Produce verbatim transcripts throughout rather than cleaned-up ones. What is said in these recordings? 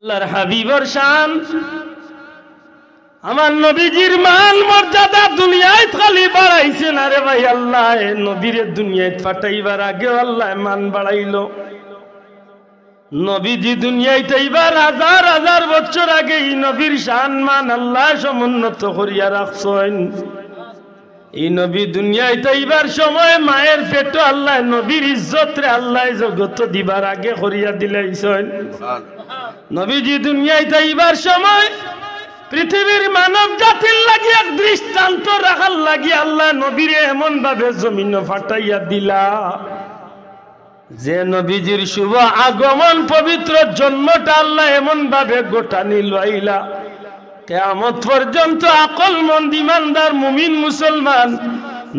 আল্লাহর হাবিবর শান, আমার নবীজির মান মর্যাদা দুনিয়াত খালি বাড়াইছে না রে ভাই। আল্লায় নবীরে দুনিয়াত পাঠাইবার আগেও আল্লায় মান বাড়াইলো। নবীজি দুনিয়াত আইবার হাজার হাজার বছর আগে ই নবীর শান মান আল্লায় সমুন্নত করিয়া রাখছইন। ই নবী দুনিয়াত আইবার সময় মায়ের পেটো আল্লায় নবীর ইজ্জতরে আল্লায় জগতো দিবার আগে করিয়া দিলাইছইন। নবীজি দুনিয়াত আইবার সময় পৃথিবীর মানব জাতির লাগি এক দৃষ্টান্ত রাখার লাগি আল্লায় নবীরে এমন ভাবে জমিনো পাঠাইয়া দিলা, যে নবীজির শুভ আগমন, পবিত্র জন্মটা আল্লায় এমন ভাবে ঘটানি লইলা, কিয়ামত পর্যন্ত আকলমন্দ ইমানদার মুমিন মুসলমান,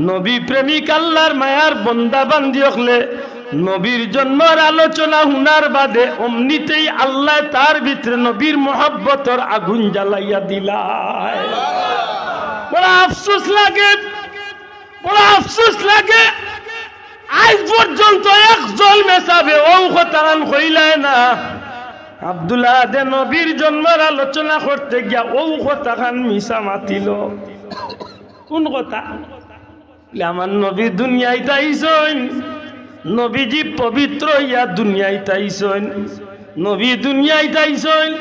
নবী প্রেমিক আল্লাহর মায়ার বন্দা বান্দি অকলে নবীর জন্মর আলোচনা হুনার বাদে অমনিতেই আল্লায় তার ভিতরে নবীর মহব্বতর আগুন জ্বালাইয়া দিলায়। বড় আফসোস লাগে, বড় আফসোস লাগে। আইজ পর্যন্ত একজন মেসাবে অউ কথাখান কইলায় না। আব্দুল আহাদে নবীর জন্মর আলোচনা করতে গিয়া অউ কথাখান মিছা মাতিলো। কোন কথা? বলে, আমার নবী দুনিয়াত আইছইন, নবীজি পবিত্র অইয়া দুনিয়াত আইছইন, নবী দুনিয়াত আইছইন,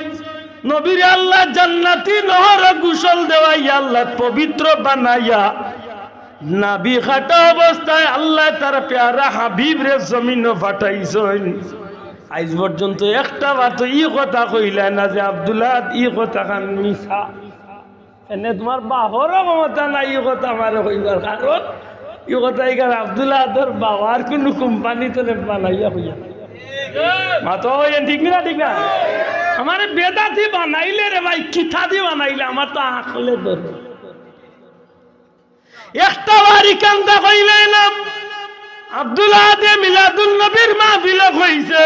নবীরে আল্লায় জান্নাতি নহরো গোসল দেওয়াইয়া আল্লায় পবিত্র বানাইয়া নাভি কাটা অবস্থায় আল্লায় তার পেয়ারা হাবিবরে জমিনো পাঠাইছইন। আইজ পর্যন্ত একটা বার তো ই কথা কইলায় না যে আব্দুল আহাদ ই কথাখান মিছা। এনে তুমার বাপরও ক্ষমতা নাই ই কথা আমারে কইবার, কারণ ই কথা ইখান আব্দুল আহাদর বাবার কুনু কোম্পানি তো নে বানাইয়া কইয়া। মাতো অইন ঠিক না, ঠিক না? আমারে বেদাতি বানাইলে রে ভাই, কিতাদি বানাইলে, আমার তো আকলে ধরে। একটা বাড়ি কান্দা কইলে না। আব্দুল আহাদে মিলাদুন নবীর মাহফিলো কইছে,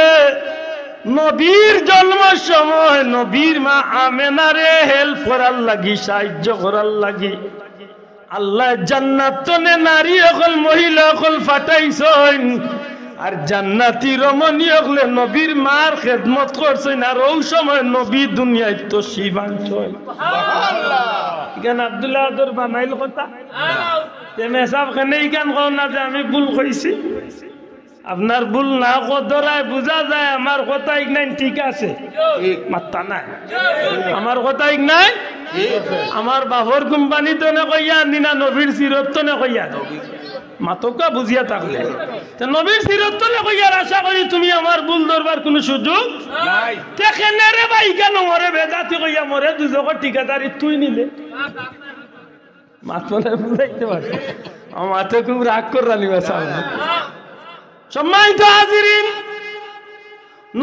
নবীর জন্মর সময় নবীর মা আমেনারে হেল্প করার লাগি, সাহায্য করার লাগি আল্লায় জান্নাত তনে নারী অকল, মহিলা অকল পাঠাইছইন। আর জান্নাতি রমণী অকলে নবীর মার খেদমত করছইন, আর অউ সময় নবী দুনিয়াত তশরিফ আনছইন। ইখান আব্দুল আহাদর বানাইল কথা। তে মেসাব কেনে ইখান কও না যে আমি ভুল কইছি? আপনার ভুল না কদরায় বুঝা যায় আমার কথা ইখান ঠিক আছে। মাত্তা নাই। আমার কথা ইখান আমার বাপর কোম্পানি তনে কইয়া নি না নবীর সিরত তনে কইয়া? মাতউক্কা বুঝিয়া থাকলে। তে নবীর সিরত তনে কইয়ার আশা করি তুমি আমার ভুল ধরবার কুনু সুযোগ নাই। তে কেনে রে ভাই, কেনে মরে বেদাতি কইয়া মরে দুজখর ঠিকাদারি তুই নিলে? মাত মনে বুঝাইতে পারছি। আমার মাতে খুব রাগ কররানি বা সামনে। সম্মানিত হাজিরিন,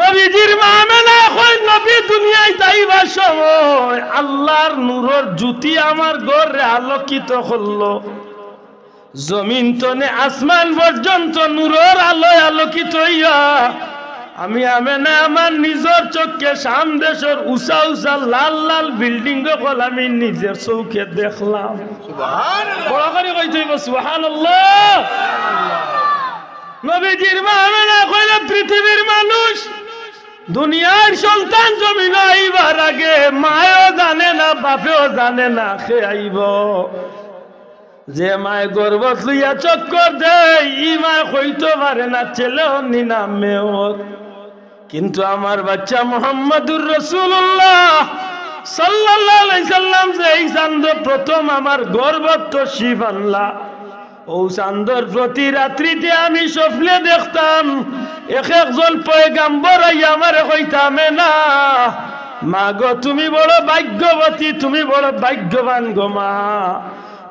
নবীজির মা আমেনায় কইন, নবী দুনিয়াত আইবার সময় আল্লাহর নূরর জ্যোতি আমার ঘররে আলোকিত করলো। জমিন তনে আসমান পর্যন্ত নূরর আলোয় আলোকিত অইয়া আমি আমেনায় আমার নিজর চক্ষে শাম দেশর উচা উচা লাল লাল বিল্ডিং অকল আমি নিজর চউখে দেখলাম। সুবহানাল্লাহ। বড় করি কইতে অইবো, সুবহানাল্লাহ। নবীজির মা আমেনায় কইলা, পৃথিবীর মানুষ, দুনিয়ার সন্তান জমিনো আইবার আগে মায়ও জানে না, বাপেও জানে না কে আইবো। যে মায় গর্ভত লইয়া চক্কর দেয়, ই মায় কইতো পারে না ছেলে অর নি না মেয়ে অর। কিন্তু আমার বাচ্চা মুহাম্মাদুর রাসূলুল্লাহ সাল্লাল্লাহু আলাইহি সাল্লাম যে ই চান্দো প্রথম আমার গর্ভত তশরিফ আনলা, অউ চান্দর প্রতি রাত্রিতে আমি স্বপ্নে দেখতাম, এক একজন পয়গাম্বর আইয়া আমারে কইতা, "আমেনা, মা গো, তুমি বড় ভাগ্যবতী, তুমি বড় ভাগ্যবান গো মা।"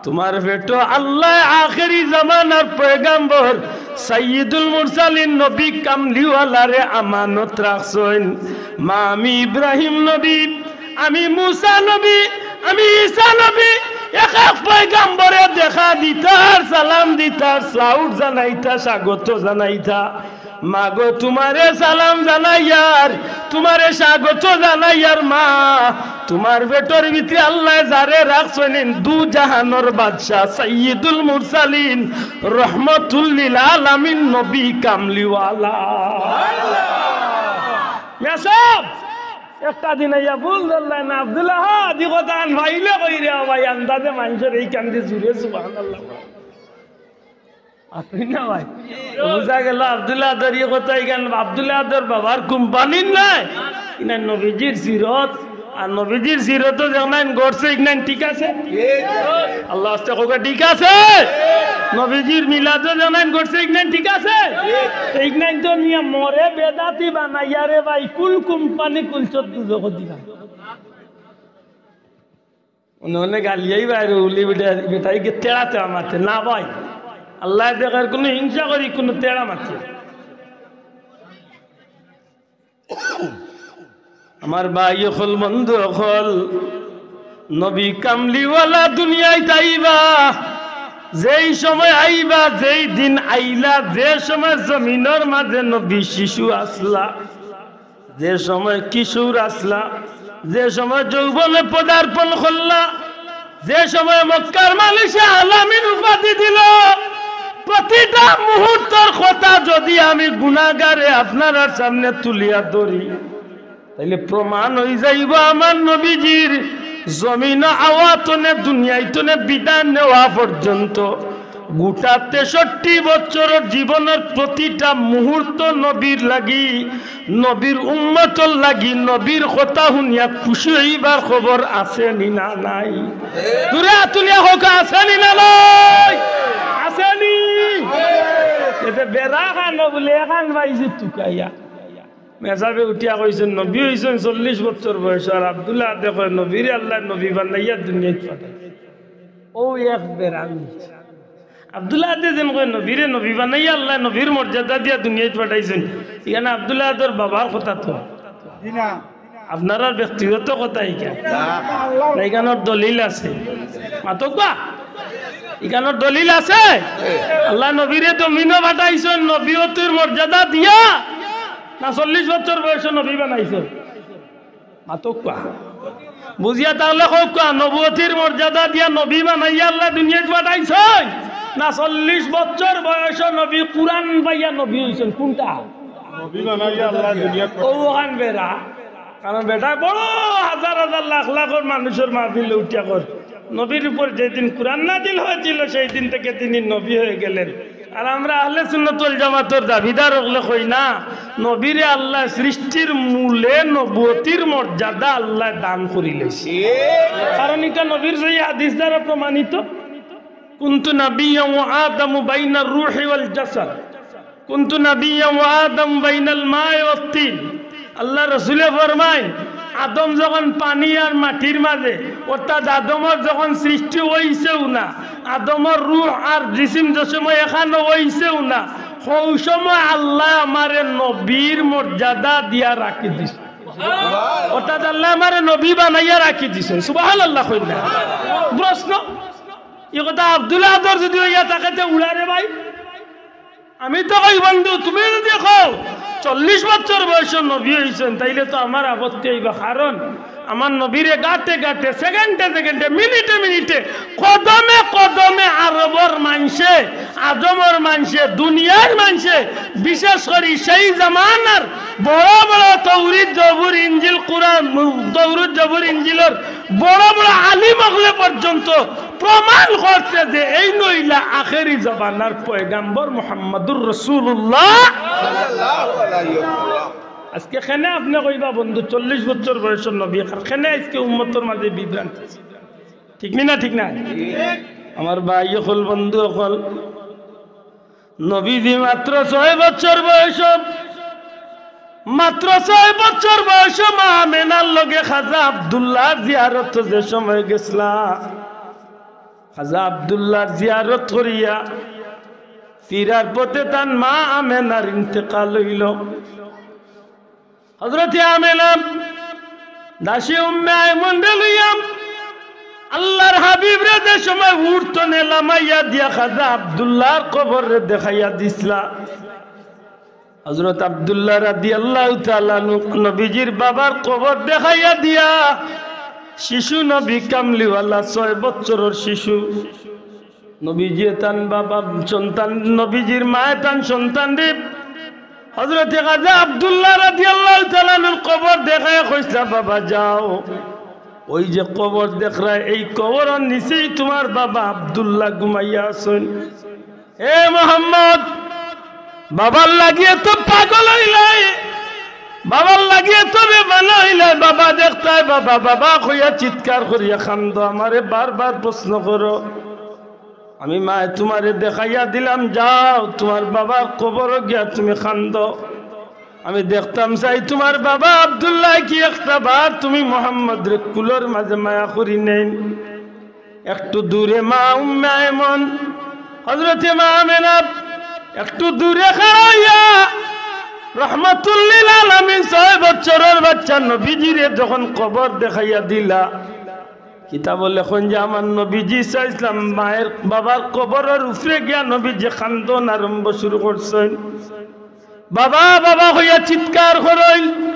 তুমার পেটো আল্লায় আখেরি জামানার পয়গাম্বর সাইয়্যিদুল মুরসালিন নবী কামলিওয়ালারে আমানত রাখছইন। মা, আমি ইব্রাহিম নবী, আমি মুসা নবী, আমি ঈসা নবী, এক এক পয়গাম্বরে দেখা দিতা আর সালাম দিতা আর salute জানাইতা, স্বাগত জানাইতা। মা গো, তুমারে সালাম জানাইয়ার, তুমারে স্বাগত জানাইয়ার মা, তুমার পেটর ভিতরে আল্লায় যারে রাখছইন, দু জাহানর বাদশা, সাইয়্যিদুল মুরসালিন, রহমতুল লিল আলামিন, নবী কামলিওয়ালা। মেসাব, একটা দিন আইয়া ভুল ধরলাই না, আব্দুল আহাদ, ই কথাখান পাইলে কই রে ভাই, আন্দাজে মানষর এইখান দি জুরে সুবহানাল্লাহ। আপনি না ভাই, বুঝা গেল আব্দুল আহাদর ই কথা। ইখান আব্দুল আহাদর বাবার কোম্পানির নায়, ইনার নবীজির সিরত। আর নবীজির সিরত যেখান ঘটছে, ইখান ঠিক আছে? আল্লাহ আস্তে কউক্কা, ঠিক আছে? নবীজির মিলাদ যেখান ঘটছে, ইখান ঠিক আছে? তো ইখান তো নিয়া মরে বেদাতি বানাইয়া রে ভাই, কুল কোম্পানি কুল চোদ্দ জগৎ দিলাম। উনি অনেক গালিয়াই বাইরে উলি বেটা, বেটাই গিয়ে তেড়া তেড়া মাতে না ভাই। আল্লাহ দেখার কোনো হিংসা করি, কোনো তেড়া মাতে। আমার ভাই অকল, বন্ধু অকল, নবী কামলিওয়ালা দুনিয়াত আইবা, যেই সময় আইবা, যেই দিন আইলা, যে সময় জমিনর মাঝে নবী শিশু আছলা, যে সময় কিশোর আছলা, যে সময় যৌবনে পদার্পণ করলা, যে সময় মক্কার মানুষে আল আমিন উপাধি দিল, প্রতিটা মুহূর্তর কথা যদি আমি গুনাগারে আপনারার সামনে তুলিয়া ধরি, তাইলে প্রমাণ অই যাইবো আমার নবীজির জমিন আওয়া তনে দুনিয়াই তনে বিদায় নেওয়া পর্যন্ত গোটা তেষট্টি বছরর জীবনর প্রতিটা মুহূর্ত নবীর লাগি, নবীর উম্মতর লাগি, নবীর কথা হুনিয়া খুশি অইবার খবর আছে নি না নাই? জুরে আত তুলিয়া কউক্কা, আছে নি না নাই? আছে নি? এতে বেড়া খানো বুলে এখান পাইছি তুকাইয়া। মেসাবে উঠিয়া কইছইন, নবী অইছইন চল্লিশ বছর বয়স, আর আব্দুল আহাদে কয়, নবীরে আল্লায় নবী বানাইয়া দুনিয়াত পাঠাইছইন। অউ এক বেড়া মিয়া। আব্দুল আহাদে যেন কয়, নবীরে নবী বানাইয়া আল্লায় নবীর মর্যাদা দিয়া দুনিয়াত পাঠাইছইন। ইখান আব্দুল আহাদর বাবার কথা তো। জি না। আপনারার ব্যক্তিগত কথা ইখান। না। না, ইখানর দলিল আছে। মাতউক্কা। ইখানর দলিল আছে। আল্লায় নবীরে জমিনো পাঠাইছইন, নবীয়তির মর্যাদা দিয়া। না চল্লিশ বছর বয়সে নবী বানাইছইন? মাতউক্কা। বুঝিয়া থাকলে কউক্কা, নবুয়তির মর্যাদা দিয়া নবী বানাইয়া আল্লায় দুনিয়াত পাঠাইছইন? না চল্লিশ বছর বয়সে নবী কুরআন পাইয়া নবী অইছইন? কুনটা? নবী বানাইয়া আল্লায় দুনিয়াত পাঠাইছইন। অউ অখান বেড়া। কারণ বেটায় বড় হাজার হাজার লাখ লাখর মানুষর মাহফিলে উঠিয়া কর, নবীর উপর যেদিন কুরআন নাজিল হয়েছিল সেই দিন থেকে তিনি নবী হয়ে গেলেন। আর আমরা আহলে সুন্নাত ওয়াল জামাতর দাবিদার অকলে কই না, নবীরে আল্লায় সৃষ্টির মূলে নবুয়তির মর্যাদা আল্লায় দান করিলাইছে। কারণ ইটা নবীর সহি হাদিস দ্বারা প্রমাণিত। কুনতু নাবিয়্যান ওয়া আদামু বাইনার রূহি ওয়াল জাসাদ। কুনতু নাবিয়্যান ওয়া আদামু বাইনাল মাই ওয়াত তিন। আল্লার রসুলে ফরমাইন, আদম যখন পানি আর মাটির মাঝে, অর্থাৎ আদমর যখন সৃষ্টি অইছেউ না, আদমর রূহ আর জিসিম যে সময় একখানো অইছেউ না, হউ সময় আল্লায় আমারে নবীর মর্যাদা দিয়া রাখি দিছইন। অর্থাৎ আল্লায় আমারে নবী বানাইয়া রাখি দিছইন। সুবহানাল্লাহ কইন না। প্রশ্ন, ই কথা আব্দুল আহাদর যুদি অইয়া থাকে তে উড়া রে ভাই। আমি তো কই, বন্ধু, তুমি যুদি কও চল্লিশ বছর বয়সে নবী অইছইন, তাইলে তো আমার আপত্তি অইবো, কারণ আমার নবীরে ঘাটে ঘাটে, সেকেন্ডে সেকেন্ডে, মিনিটে মিনিটে, কদমে কদমে আরবর মানষে, আজমর মানষে, দুনিয়ার মানষে, বিশেষ করি সেই জামানার বড় বড় তৌরিত, জবুর, ইঞ্জিল, কুরআন, তৌরিত, জবুর, ইঞ্জিলর বড় বড় আলিম অকলে পর্যন্ত প্রমাণ করছে যে এইন অইলা আখেরি জমানার পয়গাম্বর মুহাম্মাদুর রাসূলুল্লাহ। আজকে কেনে আপনে কইবা, বন্ধু, চল্লিশ বছর বয়সর নবী, আর কেনে আজকে উম্মতর মাঝে বিভ্রান্তি? ঠিক নি না? ঠিক না? আমার ভাই অকল, বন্ধু অকল, নবীজি মাত্র ছয় বছর বয়স, মাত্র ছয় বছর বয়স মা আমেনার লগে খাজা আব্দুল্লাহর জিয়ারত যে সময় গেছলা, খাজা আব্দুল্লাহর জিয়ারত করিয়া ফিরার পথে তান মা আমেনার ইন্তেকাল অইল। হযরতে আমেনা দাসী উম্মে আইমনরে লইয়া আল্লার হাবিবরে যে সময় উট তনে লামাইয়া দিয়া খাজা আব্দুল্লাহর কবররে দেখাইয়া দিছলা, হযরত আব্দুল্লাহ রাদিয়াল্লাহু তাআলা আনহু নবীজির বাবার কবর দেখাইয়া দিয়া শিশু নবী কামলিওয়ালা ছয় বছরর শিশু নবীজিয়ে তান বাবা সন্তান, নবীজির মায়ে তান সন্তানরে হযরতে খাজা আব্দুল্লাহ রাদিয়াল্লাহু তাআলা আনহুর কবর দেখাইয়া কইছলা, "বাবা যাও, ওই যে কবর দেখরায়, এই কবরর নিচেই তুমার বাবা আব্দুল্লাহ ঘুমাইয়া আছইন।" এ মোহাম্মদ, বাবার লাগি এত পাগল অইলায়, বাবার লাগি এত বেমানা অইলায়, বাবা দেখতায়, "বাবা, বাবা" কইয়া চিৎকার করিয়া কান্দো, আমারে বারবার প্রশ্ন করো। আমি মায় তুমারে দেখাইয়া দিলাম, যাও তুমার বাবার কবরো গিয়া তুমি কান্দো। আমি দেখতাম চাই তুমার বাবা আব্দুল্লাহ কি একটা বার তুমি মোহাম্মদরে কুলর মাঝে মায়া করি নেইন। একটু দূরে মা উম্মে আইমন, হযরতে মা আমেনা একটু দূরে খাড়া অইয়া রহমাতুল্লিল আলামিন ছয় বছরর বাচ্চা নবীজিরে যখন কবর দেখাইয়া দিলা, কিতাবো লেখইন যে আমার নবীজি সাল্লাল্লাহু আলাইহি ওয়াসাল্লাম মায়ের বাবার কবরর উপরে গিয়া নবীজি কান্দন আরম্ভ শুরু করছইন। "বাবা, বাবা" কইয়া চিৎকার করইন।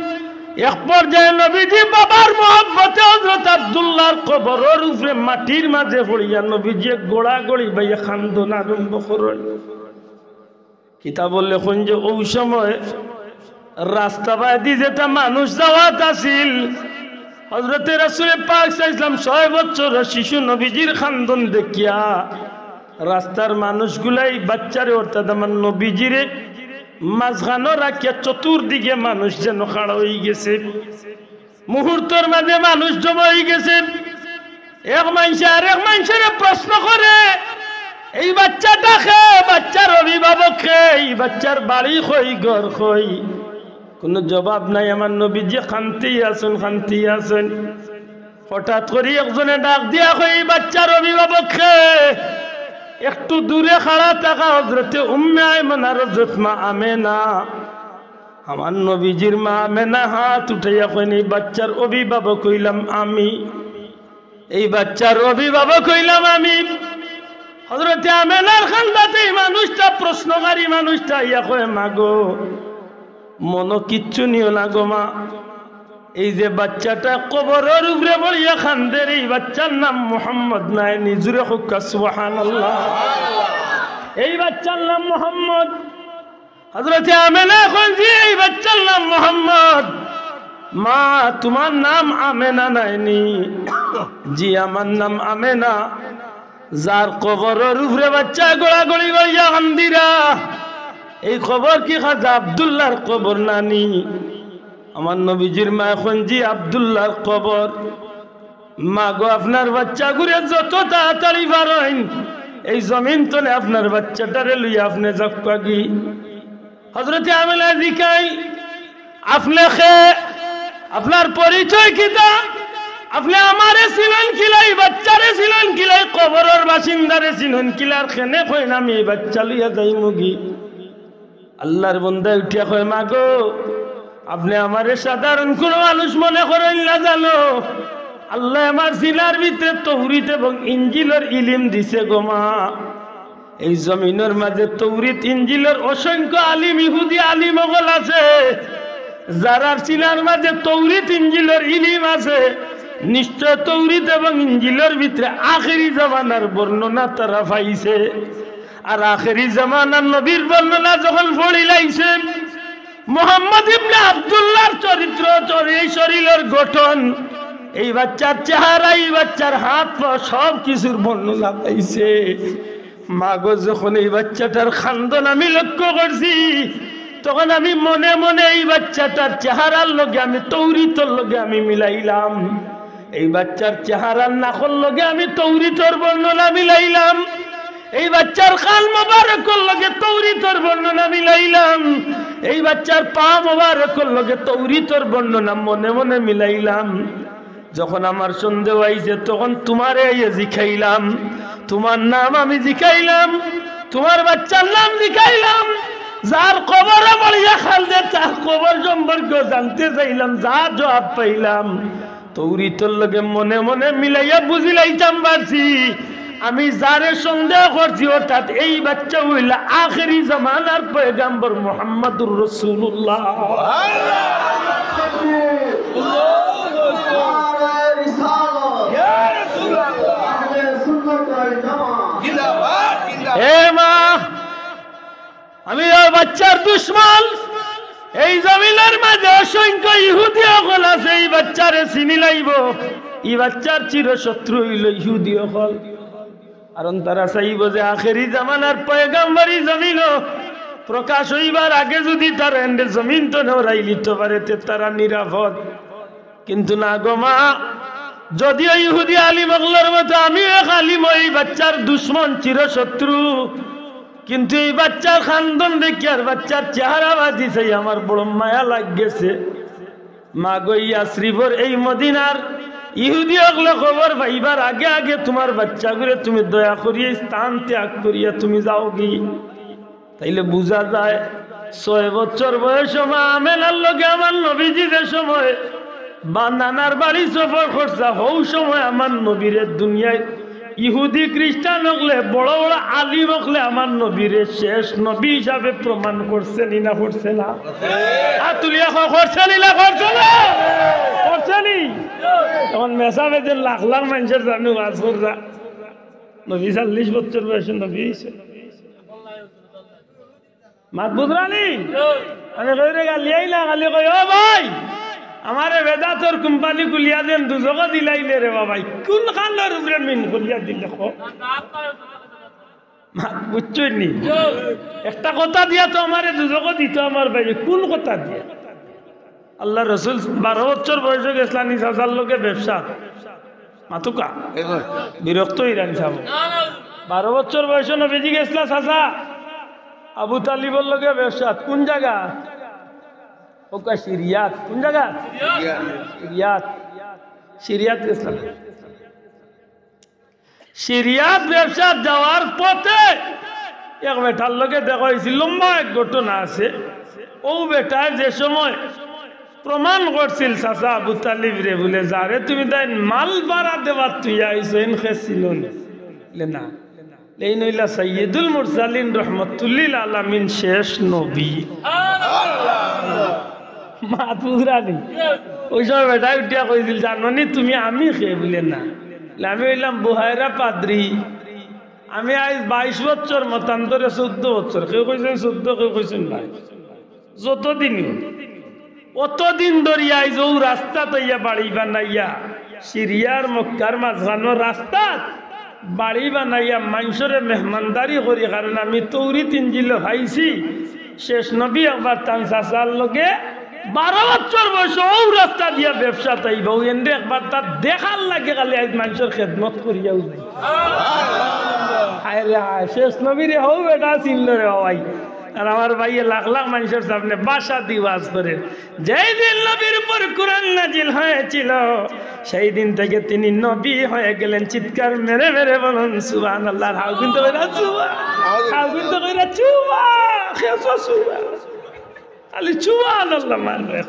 এক পর্যায়ে নবীজি বাবার মহব্বতে হযরত আব্দুল্লাহর কবরর উপরে মাটির মাঝে পড়িয়া নবীজি গড়াগড়ি বাইয়া কান্দন আরম্ভ করইন। কিতাবো লেখইন যে অউ সময় রাস্তা বায়দি যেটা মানুষ যাওয়াত আছিল, হযরতে রাসূলে পাক সাল্লাল্লাহু আলাইহি ওয়াসাল্লাম ছয় বছরর শিশু নবীজির কান্দন দেখিয়া রাস্তার মানুষগুলাই বাচ্চারে, অর্থাৎ আমার নবীজিরে মাঝখানো রাখিয়া চতুর্দিকে মানুষ যেন খাড়া অইগেছে। মুহূর্তর মাঝে মানুষ জমা অইগেছে। এক মানষে আরেক মানষরে প্রশ্ন করে, "এই বাচ্চাটা কে? বাচ্চার অভিভাবক কে? এই বাচ্চার বাড়ি কই, ঘর কই?" কুনু জবাব নাই। আমার নবীজি কান্দিয়া আছইন, কান্দিয়া আছইন। হঠাৎ করি একজনে ডাক দিয়া কয়, "এই বাচ্চার অভিভাবক কে?" একটু দূরে খাড়া থাকা হযরতে উম্মে আইমন আর হযরত মা আমেনা। আমার নবীজির মা আমেনা হাত উঠাইয়া কইন, "এই বাচ্চার অভিভাবক অইলাম আমি, এই বাচ্চার অভিভাবক অইলাম আমি।" হযরতে আমেনার কান্দাত এই মানুষটা, প্রশ্নকারী মানুষটা আইয়া কয়, "মা গো, মনো কিচ্ছু নিও না গো মা, এই যে বাচ্চাটা কবরর উপরে পড়িয়া কান্দের, এই বাচ্চার নাম মোহাম্মদ নায়নি।" জুরে কউক্কা সুবহানাল্লাহ। এই বাচ্চার নাম মোহাম্মদ। হযরতে আমেনা কইন, "জি, এই বাচ্চার নাম মোহাম্মদ।" "মা, তুমার নাম আমেনা নায়নি?" "জি, আমার নাম আমেনা।" যার কবরর উপরে বাচ্চা গড়াগড়ি বাইয়া কান্দিরা, এই কবর কি খাজা আব্দুল্লাহর কবর নানি? আমার নবীজির মায় কইন, "জি, আব্দুল্লাহর কবর।" "মা গো, আপনার বাচ্চাগুরে যত তাড়াতাড়ি পারইন এই জমিন তনে আপনার বাচ্চাটারে লইয়া আপনে যাউক্কাগি।" হযরতে আমেনা জিকাইন, "আপনে কে? আপনার পরিচয় কিতা? আপনে আমারে চিনইন কিলা, ই বাচ্চারে চিনইন কিলা, ই কবরর বাসিন্দারে চিনইন কিলা, আর কেনে কইন আমি ই বাচ্চা লইয়া যাইমুগি?" আল্লার বন্দা উঠিয়া কয়, "মা গো, আপনে আমারে সাধারণ কুনু মানুষ মনে করইন না জানো, আল্লায় আমার সিনার ভিতরে তৌরিত এবং ইঞ্জিলর ইলিম দিছে গো মা।" এই জমিনর মাঝে তৌরিত ইঞ্জিলর অসংখ্য আলিম, ইহুদি আলিম অকল আছে, যারার সিনার মাঝে তৌরিত ইঞ্জিলর ইলিম আছে, নিশ্চয় তৌরিত এবং ইঞ্জিলর ভিতরে আখেরি জমানার বর্ণনা তারা পাইছে। আর আখেরি জমানার নবীর বর্ণনা যখন পড়িলাইছে, মোহাম্মদ ইবনে আব্দুল্লাহর চরিত্র, চরি-, এই শরীরর গঠন, এই বাচ্চার চেহারা, এই বাচ্চার হাত পা, সব কিছুর বর্ণনা পাইছে। মা গো, যখন এই বাচ্চাটার কান্দন আমি লক্ষ্য করছি, তখন আমি মনে মনে এই বাচ্চাটার চেহারার লগে আমি তৌরিতর লগে আমি মিলাইলাম। এই বাচ্চার চেহারার নাকর লগে আমি তৌরিতর বর্ণনা মিলাইলাম। এই বাচ্চার কান মোবারকর লগে তৌরিতর বর্ণনা মিলাইলাম। এই বাচ্চার পা মোবারকর লগে তৌরিতর বর্ণনা মনে মনে মিলাইলাম। যখন আমার সন্দেহ আইছে, তখন তুমারে আইয়া জিকাইলাম, তুমার নাম আমি জিকাইলাম, তুমার বাচ্চার নাম জিকাইলাম। যার কবরো পড়িয়া কান্দে, তার কবর সম্পর্কে জানতে চাইলাম, যা জবাব পাইলাম, তৌরিতর লগে মনে মনে মিলাইয়া বুঝিলাইতাম পারছি। আমি যারে সন্দেহ করছি, অর্থাৎ এই বাচ্চা অইলা আখেরি জমানার পয়গাম্বর মুহাম্মাদুর রাসূলুল্লাহ। এ মা, আমি ওই বাচ্চার দুশমন, এই জমিনর মাঝে অসংখ্য ইহুদি অকল আছে, এই বাচ্চারে চিনি লাইবো। এই বাচ্চার চিরশত্রু অইলো ইহুদি অকল। কারণ তারা চাইবো যে আখেরি জামানার পয়গাম্বরি জমিনো প্রকাশ অইবার আগে যুদি তারা এনরে জমিন তনে উড়াইলিতো পারে, তে তারা নিরাপদ। কিন্তু না গো মা, যদিও ইহুদি আলিম অকলর মতো আমিও এক আলিম, এই বাচ্চার দুশমন, চিরশত্রু, কিন্তু এই বাচ্চার খান্দন দেখি আর বাচ্চার চেহারা বাজি চাই আমার বড় মায়া লাগছে। মা গো, ইয়াসরিবর এই মদিনার ইহুদি অকলে খবর পাইবার আগে আগে তুমার বাচ্চাগুরে তুমি দয়া করিয়া স্থান ত্যাগ করিয়া তুমি যাওগি। তাইলে বুঝা যায়, ছয় বছর বয়সো মা আমেনার লগে আমার নবীজি যে সময় বা নানার বাড়ি সফর করছে, হউ সময় আমার নবীরে দুনিয়াত ইহুদি খ্রিস্টান অকলে, বড় বড় আলিম অকলে আমার নবীরে শেষ নবী হিসাবে প্রমাণ করছে নি না করছে না? হাত তুলিয়া কও, করছে নি না করছে না? করছে নি? অখন মেসাবে যে লাখ লাখ মানষর সামনে ওয়াজ কররা, নবী চল্লিশ বছর বয়সে নবী অইছে। মাত বুঝরা নি? আমি কইরে গালিয়াই না, খালি কই, "ও ভাই, আমারে বেদাতর কোম্পানি খুলিয়া দেন, দুজখো দিলাইলে রে বাবা।" কোন খানর উপরে মিন খুলিয়া দিলে কও? মাত বুঝছইন নি? একটা কথা দিয়া তো আমারে দুজখো দিতো আমার ভাই, কোন কথা দিয়া? আল্লার রসুল বারো বছর বয়সো গেছলা নি চাচার লগে ব্যবসা। মাতুক্কা। বিরক্ত অইরা নি চাচা। বারো বছর বয়সো নবীজি গেছলা চাচা আবু তালিবর লগে ব্যবসাত। কোন জাগা? কউক্কা সিরিয়াত। কোন জাগা? সিরিয়াত। সিরিয়াত গেছলা। সিরিয়াত ব্যবসাত যাওয়ার পথে এক বেটার লগে দেখা অইছিল, লম্বা এক ঘটনা আছে। অউ বেটায় যে সময় প্রমাণ করছিল চাচা আবু তালিবরে, বুলে, "যারে তুমি তাইন মাল ভাড়া দেওয়াত থুইয়া আইছো, এইন কে চিনো নি?" বুলে, "না।" বুলে, "এইন অইলা সাইয়্যিদুল মুরসালিন রহমতুল্লিল আলামিন শেষ নবী।" মাত বুঝরা নি? অউ সময় বেটায় উঠিয়া কইছিল, "জানো নি তুমি আমি কে?" বুলে, "না।" বুলে, "আমি অইলাম বুহাইরা পাদ্রি। আমি আইজ বাইশ বছর, মতান্তরে চৌদ্দ বছর।" কেউ কইছইন চৌদ্দ, কেউ কইছইন বাইশ। যতদিনই অতদিন ধরি আইজ অউ রাস্তাত আইয়া বাড়ি বানাইয়া, সিরিয়ার মক্কার মাঝখানো রাস্তাত বাড়ি বানাইয়া মানষরে মেহমানদারি করি, কারণ আমি তৌরিত ইঞ্জিলো পাইছি, শেষ নবী একবার তান চাচার লগে বারো বছর বয়সো অউ রাস্তা দিয়া ব্যবসাত আইবা, অউ এনরে একবার তার দেখার লাগি খালি আইজ মানষর খেদমত করিয়াউ যাই। হায় রে হায়, শেষ নবীরে হউ বেটা চিনলো রে ভাই। আর আমার ভাইয়ে লাখ লাখ মানষর সামনে ভাষা দি ওয়াজ করে, "যেই দিন নবীর উপর কোরআন নাজিল হয়েছিল, সেই দিন থেকে তিনি নবী হয়ে গেলেন।" চিৎকার মেরে মেরে বলুন, "সুবহানাল্লাহ।" আর হাউ কিন্তু কইরা, "সুবহান।" হাউ কিন্তু কইরা, "সুবহান।" খেসো, "সুবহান।" খালি সুবহানাল্লাহ মারবে।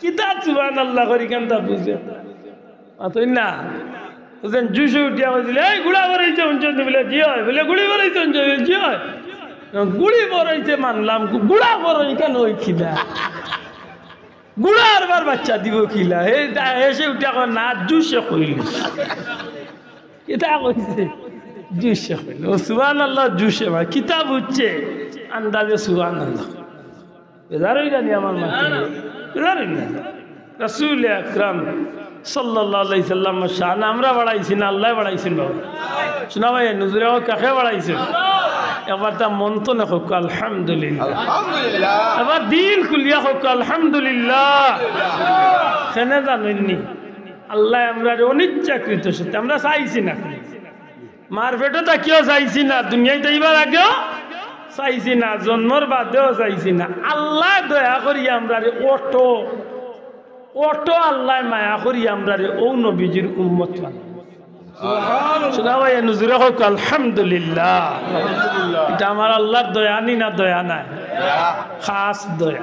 কিতা সুবহানাল্লাহ করি কেনতা বুঝে? মাতইন না। বুঝছেন, জুশে উঠিয়া কইছিল, "এই গুড়া বড়ইছে হুনছস নি?" বুলে, "জি অয়।" বুলে, "গুড়ি বড়ইছে হুনছস নি?" বুলে, "জি অয়।" গুড়ি বড়ইছে মানলাম, গুড়া বড়ই কেনে অয় কিলা? গুড়া আরবার বাচ্চা দিবো কিলা? এই দা-, হেষে উঠিয়া কয়, "না, জুশে কইলিছি।" কিতা কইছে? জুশে কইল। অউ সুবহানাল্লাহ জুশে, মানে কিতা বুঝছে? আন্দাজে সুবহানাল্লাহ। বেজার অইরা নি আমার মাতে? বেজার অইরা নি? রাসূল আকরাম সাল্লাল্লাহু আলাইহি সাল্লামর শান আমরা বাড়াইছি না, আল্লায় বাড়াইছইন বাবা? শুনা ভাই, নজরে কউক্কা কে বাড়াইছইন? একবার তা মন তনে কউক্কা, আলহামদুলিল্লাহ। আলহামদুলিল্লাহ। একবার দিল খুলিয়া কউক্কা, আলহামদুলিল্লাহ। কেনে জানইন নি? আল্লায় আমরারে অনিচ্ছাকৃত সত্ত্বে, আমরা চাইছি না। মার পেটো থাকিও চাইছি না, দুনিয়াত আইবার আগেও চাইছি না, জন্মর বাদেও চাইছি না। আল্লায় দয়া করি আমরারে অটো, অটো আল্লায় মায়া করি আমরারে অউ নবীজির উম্মত বানাইন। শুনা ভাই, নজরে কউক্কা, আলহামদুলিল্লাহ। ইটা আমার আল্লার দয়া নি না দয়া নায়? খাস দয়া।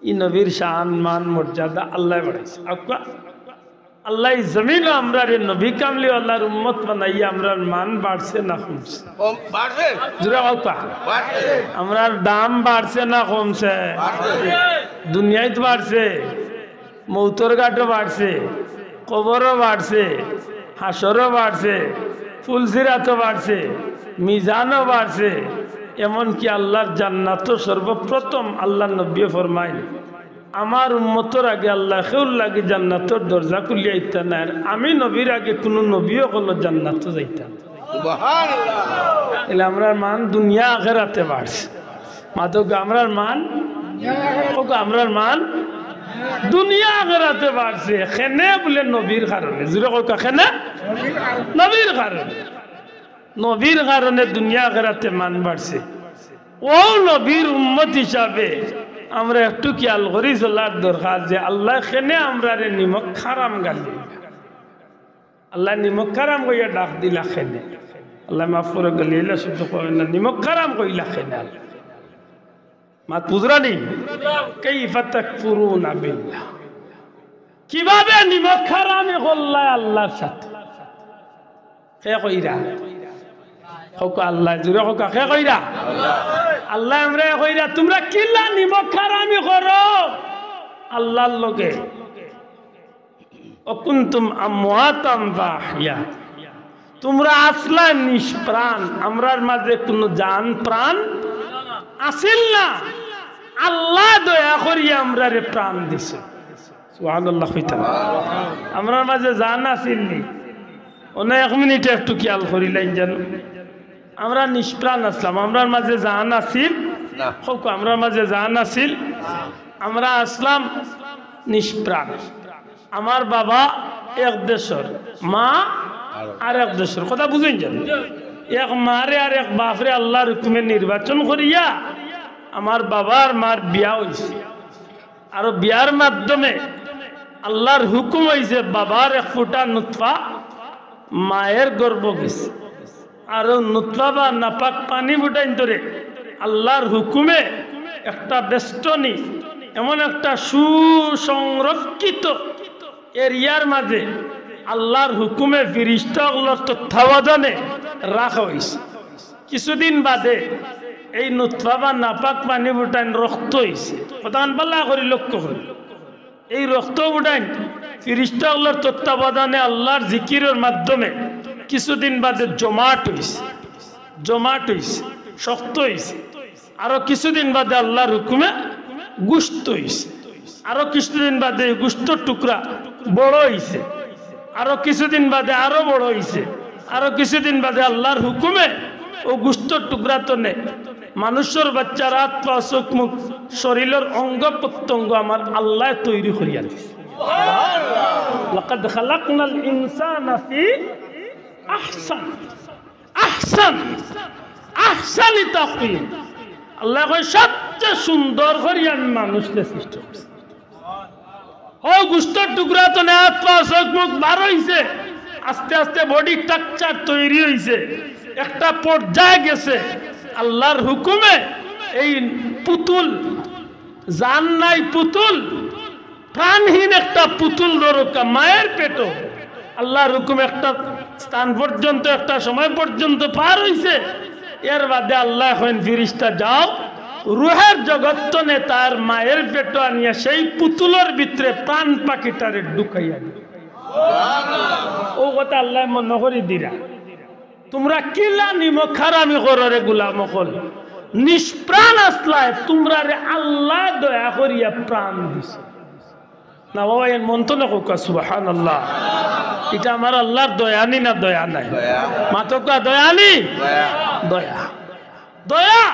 ই নবীর শান, মান, মর্যাদা আল্লায় বাড়াইছে। আউক্কা, আল্লায় ই জমিনো আমরারে নবী কামলিওয়ালার উম্মত বানাইয়া আমরার মান বাড়ছে না কমছে? কম, বাড়ছে। জুরে কউক্কা। বাড়ছে। আমরার দাম বাড়ছে না কমছে? বাড়ছে। দুনিয়াত বাড়ছে, মউতর ঘাটো বাড়ছে, কবরো বাড়ছে, হাশরো বাড়ছে, ফুলসিরাতো বাড়ছে, মিজানো বাড়ছে। এমনকি আল্লাহর জান্নাতও সর্বপ্রথম আল্লাহর নবীয়ে ফরমাইন, "আমার উম্মতর আগে আল্লায় কেউর লাগি জান্নাতর দরজা খুলিয়া দিতা নায়, আর আমি নবীর আগে কুনু নবী অকলও জান্নাতো যাইতা নায়।" সুবহানাল্লাহ। এলে আমরার মান দুনিয়া আখেরাতে বাড়ছে। মাতউক্কা, আমরার মান, কউক্কা, আমরার মান দুনিয়া আখেরাতে বাড়ছে। কেনে বুলে? নবীর কারণে। জুরে কউক্কা, কেনে? নবীর কারণে। নবীর কারণে দুনিয়া আখেরাতে মান বাড়ছে। অউ নবীর উম্মত হিসাবে আমরা একটু খিয়াল করি চলার দরকার যে আল্লায় কেনে আমরারে নিমক হারাম গালি। আল্লায় নিমক হারাম কইয়া ডাক দিলা কেনে? আল্লায় মাফ করউক, গালি আইলা শব্দ কইন না, নিমক হারাম কইলা কেনে আল্লায়? মাত বুঝরা নি? কাইফা তাকফুরুনা বিল্লাহ। কিভাবে নিমক হারামি করলায় আল্লাহর সাথে? কে কইরা? কউক্কা আল্লায়, জুরে কউক্কা, কে কইরা? আল্লায় আমরারে কইরা, "তুমরা কিলা নিমক হারামি করো আল্লাহর লগে?" "ওয়া কুনতুম আমওয়াতান ফাআহইয়াকুম।" তুমরা আছলায় নিষ্প্রাণ, আমরার মাঝে কুনু জান প্রাণ আছিল না। আল্লায় দয়া করিয়া আমরারে প্রাণ দিছে। সুবহানাল্লাহ কইতা না? আমরার মাঝে জান আছিল নি? অনে এক মিনিটে একটু খিয়াল করিলাইন যেন। আমরা নিষ্প্রাণ আছলাম, আমরার মাঝে জান আছিল? না। কউক্কা, আমরার মাঝে জান আছিল? আমরা আছলাম নিষ্প্রাণ। আমার বাবা এক দেশর, মা আরক দেশর। কথা বুঝইন যেন? এক মারে আর এক বাফরে আল্লাহর হুকুমে নির্বাচন করিয়া আমার বাবার মার বিয়া অইছে। আর বিয়ার মাধ্যমে আল্লাহর হুকুম অইছে, বাবার এক ফুটা নুতফা মায়ের গর্ভ গেছে। আর নুতফা বা নাপাক পানি ফুটাইন্তরে আল্লাহর হুকুমে একটা বেষ্টনী, এমন একটা সুসংরক্ষিত এরিয়ার মাঝে আল্লাহর হুকুমে ফিরিস্তা অকলর তত্ত্বাবধানে রাখা অইছে। কিছুদিন বাদে এই নুতফা বা নাপাক পানি ফুটাইন রক্ত অইছে। কথাখান ভালা করি লক্ষ্য করি। এই রক্ত ফুটাইন ফিরিস্তা অকলর তত্ত্বাবধানে আল্লাহর জিকিরর মাধ্যমে কিছুদিন বাদে জমাট অইছে, জমাট অইছে, শক্ত অইছে। আরো কিছুদিন বাদে আল্লাহর হুকুমে গুস্ত অইছে। আরো কিছুদিন বাদে এই গুস্তর টুকরা বড় অইছে। আরো কিছুদিন বাদে আরো বড় অইছে। আরো কিছুদিন বাদে আল্লাহর হুকুমে অউ গুস্তর টুকরা তনে মানুষর বাচ্চার আত পা চউখ মুখ শরীলর অঙ্গ প্রত্যঙ্গ আমার আল্লায় তৈরি করিয়া দিছে। লাকাদ খালাকনাল ইনসানা ফি আহসান, আহসান, আহসানি তাকওয়িম। আল্লায় কয়, "সবচেয়ে সুন্দর করি আমি মানুষরে সৃষ্টি করছি।" অউ গুস্তর টুকরা তনে আত পা চউখ মুখ বার অইছে, আস্তে আস্তে body structure তৈরি অইছে, একটা পর্যায়ে গেছে। আল্লাহর হুকুমে এই পুতুল, জান নাই পুতুল, প্রাণহীন একটা পুতুল ধরউক্কা মায়ের পেটো, আল্লাহর হুকুমে একটা স্থান পর্যন্ত, একটা সময় পর্যন্ত পার অইছে। এর বাদে আল্লায় কইন, "ফিরিস্তা যাও, রুহের জগত তনে তার মায়ের পেটো আনিয়া সেই পুতুলর ভিতরে প্রাণ পাখিটারে ঢুকাইয়া দিও।" অউ কথা আল্লায় মনো করি দিরা। তুমরা কিলা নিমক হারামি করো রে গুলাম অকল? নিষ্প্রাণ আছলায়, তুমরারে আল্লায় দয়া করিয়া প্রাণ দিছে। না বাবা, এর মন তো না কউক্কা, সুবহানাল্লাহ। ইটা আমার আল্লাহর দয়া নি না দয়া নায়? দয়া। মাতউক্কা, দয়া নি? দয়া। দয়া। দয়া।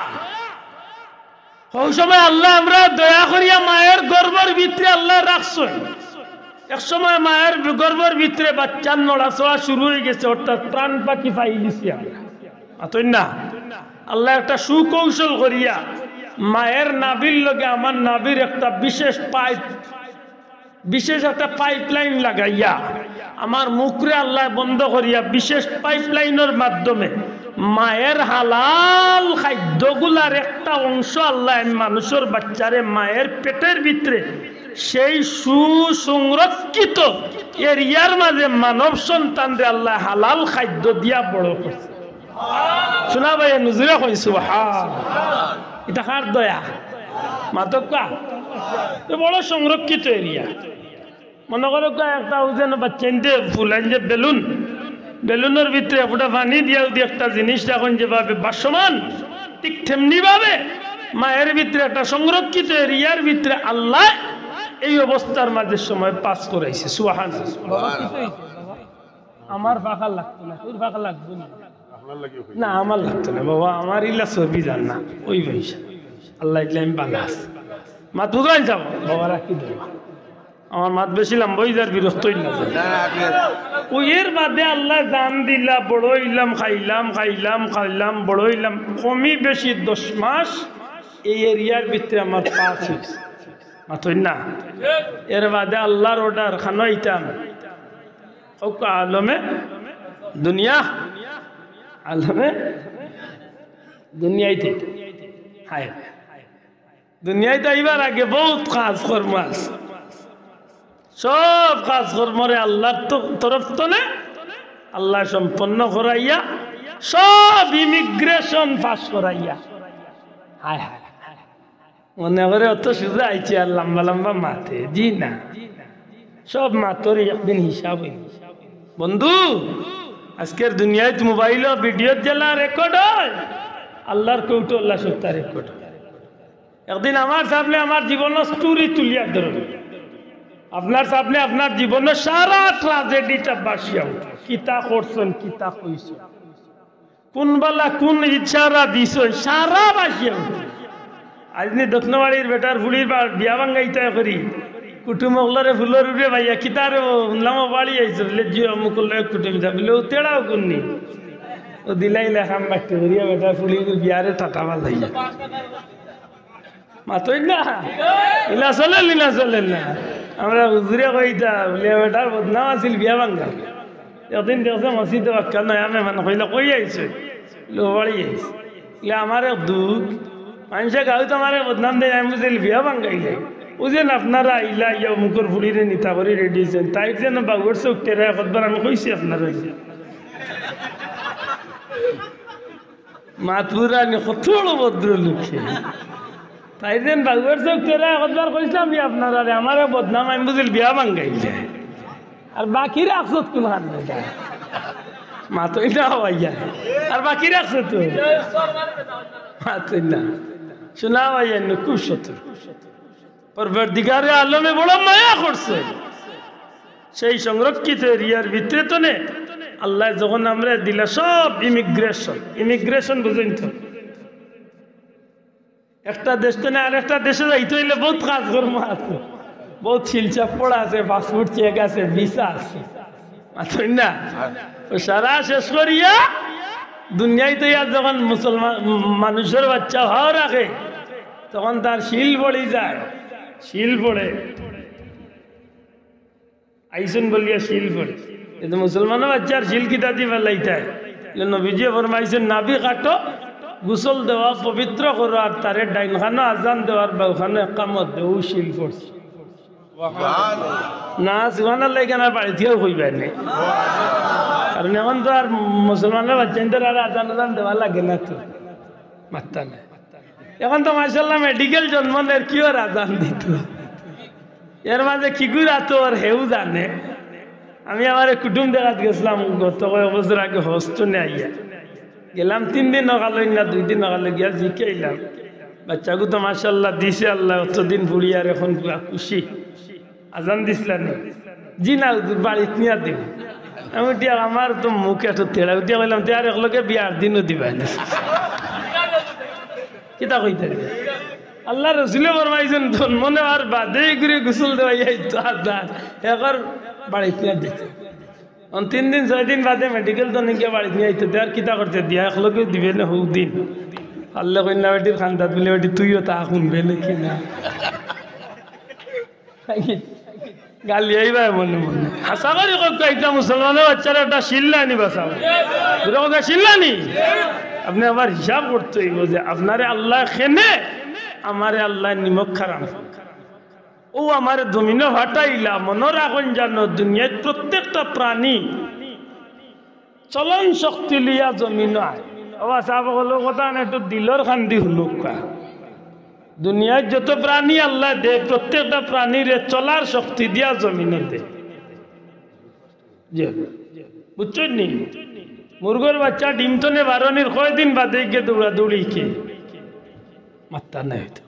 অউ সময় আল্লায় আমরারে দয়া করিয়া মায়ের গর্ভর ভিতরে আল্লায় রাখছইন। এক সময় মায়ের গর্ভর ভিতরে বাচ্চার নড়াচড়া শুরু অইগেছে, অর্থাৎ প্রাণ পাখি পাইলিছি আমরা। মাতইন না? আল্লায় একটা সুকৌশল করিয়া মায়ের নাভির লগে আমার নাভির একটা বিশেষ পাইপ, বিশেষ একটা পাইপলাইন লাগাইয়া আমার মুখরে আল্লায় বন্ধ করিয়া বিশেষ পাইপলাইনর মাধ্যমে মায়ের হালাল খাদ্যগুলার একটা অংশ আল্লায় আমি মানুষর বাচ্চারে মায়ের পেটের ভিতরে সেই সুসংরক্ষিত এরিয়ার মাঝে মানব সন্তানরে আল্লায় হালাল খাদ্য দিয়া বড় করছে। শুনা ভাই, নজরে কই সুবহান। ইটা কার দয়া? মাতউক্কা। এ বড় সংরক্ষিত এরিয়া। মনো করউক্কা একটা অউ যে বাচ্চাইন্তে ফুলাইন যে বেলুন, বেলুনর ভিতরে একটা পানি দিয়া যদি একটা জিনিস রাখইন যেভাবে ভাসমান, ঠিক তেমনি ভাবে মায়ের ভিতরে একটা সংরক্ষিত এরিয়ার ভিতরে আল্লাহ এই অবস্থার মাঝে সময় পাস করাইছে। সুবহানাল্লাহ। বাবা, কিতা অইছে, বাবা? আমার ফাঁকা লাগতো না, তোর ফাঁকা লাগতো না। না, আমার লাগতো না বাবা, আমার ইলা ছবি যার না, ওই পয়সা। আল্লাহ ইলা আমি বালা আছে। মাত বুঝাই যাব, বাবা রাখি দেবা। আমার মাত বেশি লম্বা অই যার, বিরক্ত অইন না। না, না, আপনি ওই এর বাদে আল্লাহ জান দিলা, বড় অইলাম, খাইলাম, খাইলাম, খাইলাম, বড় অইলাম। কমি বেশি দশ মাস এই এরিয়ার ভিতরে আমার পাস অইছে। মাতইন না? এর বাদে আল্লাহর অর্ডার, খানো আইতাম। হক আলমে দুনিয়া, আলমে দুনিয়াইতে। হায়। দুনিয়াইতে আইবার আগে বউত কাজ কর্ম আছে। সব কাজ কর্মরে আল্লাহর তো-, তরফ তনে আল্লাহ সম্পন্ন করাইয়া, সব ইমিগ্রেশন পাস করাইয়া। হায় হায় হায়। মনে করে অত সুজা আইছে আর লম্বা লম্বা মাতে। জি না, সব মাতর একদিন হিসাব অইব। বন্ধু, আজকের দুনিয়াত মোবাইল ভিডিওত যেলা রেকর্ড অয়, আল্লাহর কোর্টো আল্লাহ সবতা রেকর্ড অয়। একদিন আমার সামনে আমার জীবনর স্টোরি তুলিয়া ধরইন, আপনার সামনে আপনার জীবনর সারা ট্রাজেডিটা বাসিয়া উঠইন। কিতা করছইন, কিতা কইছইন, কোন বালা কোন ইশারা দিছইন, সারা বাসিয়া উঠইন। আইজ নি দক্ষিণবাড়ির বেটার ফুড়ির বা-, বিয়া ভাঙ্গাইতা করি, কুটুম অকলরে ফুলর উপরে বাইয়া, কিতা রে ও, হুনলাম ও বাড়ি আইছস, লে জি অমুকর লগে কুটুম যাবি, লে ও তেড়াও কুন্নি। ও দিলাইলা কাম বাট্টি করিয়া বেটার ফুড়ির বিয়ারে টাটা বাজাইয়া। মাতইন না? ইলা চলের নি না চলের না? আমরা হুজুরে কইতা, বুলে, "বেটার বদনাম আছিল বিয়া ভাঙ্গা।" একদিন দেখছে মসজিদো বাক্কা নয়া মেহমান, কইলা, "কই আইছে?" বুলে, "বাড়ি আইছে।" বুলে, "আমার এক দুখ, মানষে গাউত আমারে বদনাম দেয়, আমি বুঝিল বিয়া ভাঙ্গাইলে।" ও যেন আপনারা আইলা, আইয়া অমুকর ফুড়িরে নিতা করি রেডি অইছইন, তাইর যেন বাউর চউখ টেরা একবার আমি কইছি আপনারা। মাতবুরা নি কত বড় ভদ্রলোকে। তাইর যেন বাউর চউখ টেরা একবার কইছলাম নি আপনারারে, আমারে বদনাম আমি বুঝিল বিয়া ভাঙ্গাইলে। আর বাকি রাখছত কোন হাত বেটা? মাতইন না ভাইয়া। আর বাকি রাখছত তো? মাতইন না। শোনা ভাইয়া, নি খুব সতর্ক। পরওয়ারদিগারে আলমে বড় মায়া করছে। সেই সংরক্ষিত এরিয়ার ভিতরে তনে আল্লাহ যখন আমরা দিলা সব ইমিগ্রেশন, ইমিগ্রেশন বুঝইন তো, একটা দেশ তনে আরেকটা দেশে যাইতে অইলে বউত কাজ কর্ম আছে, বউত শিলচাপ পড়া আছে, পাসপোর্ট চেক আছে, ভিসা আছে। মাতইন না? ও সারা শেষ করিয়া দুনিয়াইত আইয়া যখন মুসলমান মানুষর বাচ্চা ভাও রাখে, তখন তার শিল পড়ি যায়, শিল পড়ে। আইছইন বলিয়া শিল পড়ে। কিন্তু মুসলমানর বাচ্চার শিল কিতা দি ফালাইতায়? নবীজিয়ে ফরমাইছইন, নাভি কাটো, গোসল দেওয়া, পবিত্র করো, আর তারে ডাইন খানো আজান দেও আর বাউ খানো একামত দেও, অউ শিল পড়ছে। না, সুবহানাল্লাহ, ইখান আর বাড়িত গিয়াও কইবায় নি। কারণ এখন তো আর মুসলমানর বাচ্চাইন্তরে আর আজান আজান দেওয়া লাগে না তো, মাত্তা নাই। এখন তো মাশাআল্লাহ মেডিকেল জন্ম নের, কিওর আজান দিত। এর মাঝে কিগুর আতর হেউ জানে। আমি আমার এক কুটুম দেখাত গেছলাম গত কয়েক বছর আগে হজ তনে আইয়া। গেলাম তিন দিন অখালো না দুই দিন অখালো, গিয়া জিকাইলাম। বাচ্চাগু তো মাশাআল্লাহ দিছে আল্লায়, অতদিন ফুড়ি আর এখন পুরা খুশি। আজান দিছলা নি? জি না হুজুর, বাড়িত নিয়া দিমু। আমি উঠিয়া, আমার তো মুখ একটু তেড়া, উঠিয়া কইলাম, "তে আর একলগে বিয়ার দিনও দিবায় নি।" কিতা কইতায়? আল্লার রসুলে ফরমাইছইন, জন্ম নেওয়ার বাদে ইগুরে গোসল দেওয়াইয়া আইতো আজান, একবার বাড়িত নিয়া দিতো। অন তিন দিন ছয় দিন বাদে মেডিকেল তনে গিয়া বাড়িত নিয়া আইতো, তে আর কিতা করতে দিয়া, একলগেউ দিবে না হউ দিন। আল্লায় কইন না বেটির কান্দাত বুলে, "বেটি তুইও তা হুনবে নাকি না?" গালি আইবা মনে মনে। আশা করি কইক্কা একটা মুসলমানর বাচ্চারে একটা শিল্লা নি বাঁচাও। দুটা কথা শিল্লা নি? আপনে আবার হিসাব করতে অইবো যে আপনারে আল্লায় কেনে, আমারে আল্লায় নিমক হারাম। অউ আমারে জমিনো ফাটাইলা, মনো রাখইন জানো, দুনিয়াত প্রত্যেকটা প্রাণী চলন শক্তি লইয়া জমিনো আয়। ও আচ্ছা, আবার হলো কথা না, একটু দিলর কান্দি হুনুক্কা। দুনিয়াত যত প্রাণী আল্লায় দে, প্রত্যেকটা প্রাণীরে চলার শক্তি দিয়া জমিনো দে। জি, বুঝছইন নি? মুরগর বাচ্চা ডিম তনে বারনির কয়দিন বাদে গিয়া দৌড়াদৌড়ি হিকে। মাত্তা নাই তো।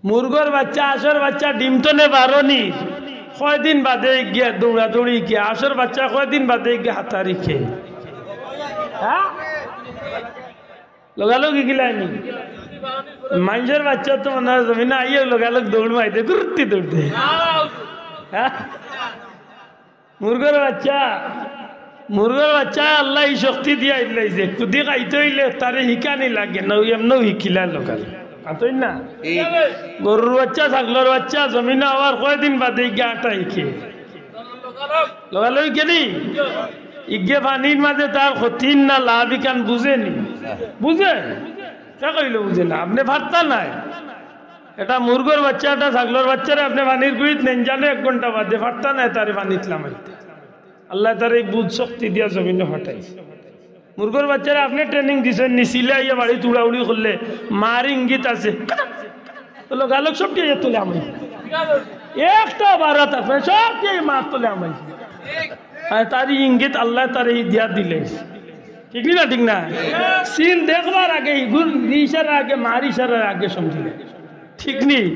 মুরগর বাচ্চা, আঁসর বাচ্চা, ডিম তনে বারনি, কয়দিন বাদে গিয়া দৌড়াদৌড়ি গিয়া, আঁসর বাচ্চা কয়দিন বাদে গিয়া হাতারি খেয়ে। হ্যাঁ? লগালগ ইগিলানি। মাইনষর বাচ্চা তো মনে হয় জমিনো আইয়া লগালগ দৌড় মারি দে, গুরুত্তি দৌড় দে। হ্যাঁ? মুরগর বাচ্চা, মুরগর বাচ্চা আল্লায় ই শক্তি দিয়া দিলাইছে। কুদি খাইতে অইলে তারে হিকানি লাগে না, অউ এমনেউ হিকিলা লগালগ। আতই না? গরুর বাচ্চা, ছাগলর বাচ্চা, জমিনো আওয়ার কয়দিন বাদে ইগিয়ে আটা হিকে। লগালগ হিকেনি? ইগিয়ে পানির মাঝে তার ক্ষতি না লাভ ইখান বুঝেনি? বুঝে? কে কইলো বুঝে না? আপনে পারতা নায়। এটা মুরগর বাচ্চা, এটা ছাগলর বাচ্চারে আপনে পানির গুড়িত নেইন জানো এক ঘন্টা বাদে, পারতা নায় তারে পানিত লামাইতা। আল্লায় তারে ই বুঝ শক্তি দিয়া জমিনো পাঠাইছে। মুরগর বাচ্চারে আপনে training দিছইন নি, চিল্লাইয়া বাড়িত উড়াউড়ি করলে মার ইঙ্গিত আছে। তো লগালগ সবটি আইয়া তলে হামাইছে। একটা বাড়া থাকবে, সবটি আইয়া মার তলে হামাইছে। আর তার ইঙ্গিত আল্লায় তারে ই দিয়া দিলে। ঠিক নি না? ঠিক না? সিন দেখবার আগে, ইগুর ইশারা আগে, মার ইশারার আগে সমঝি না। ঠিক নি?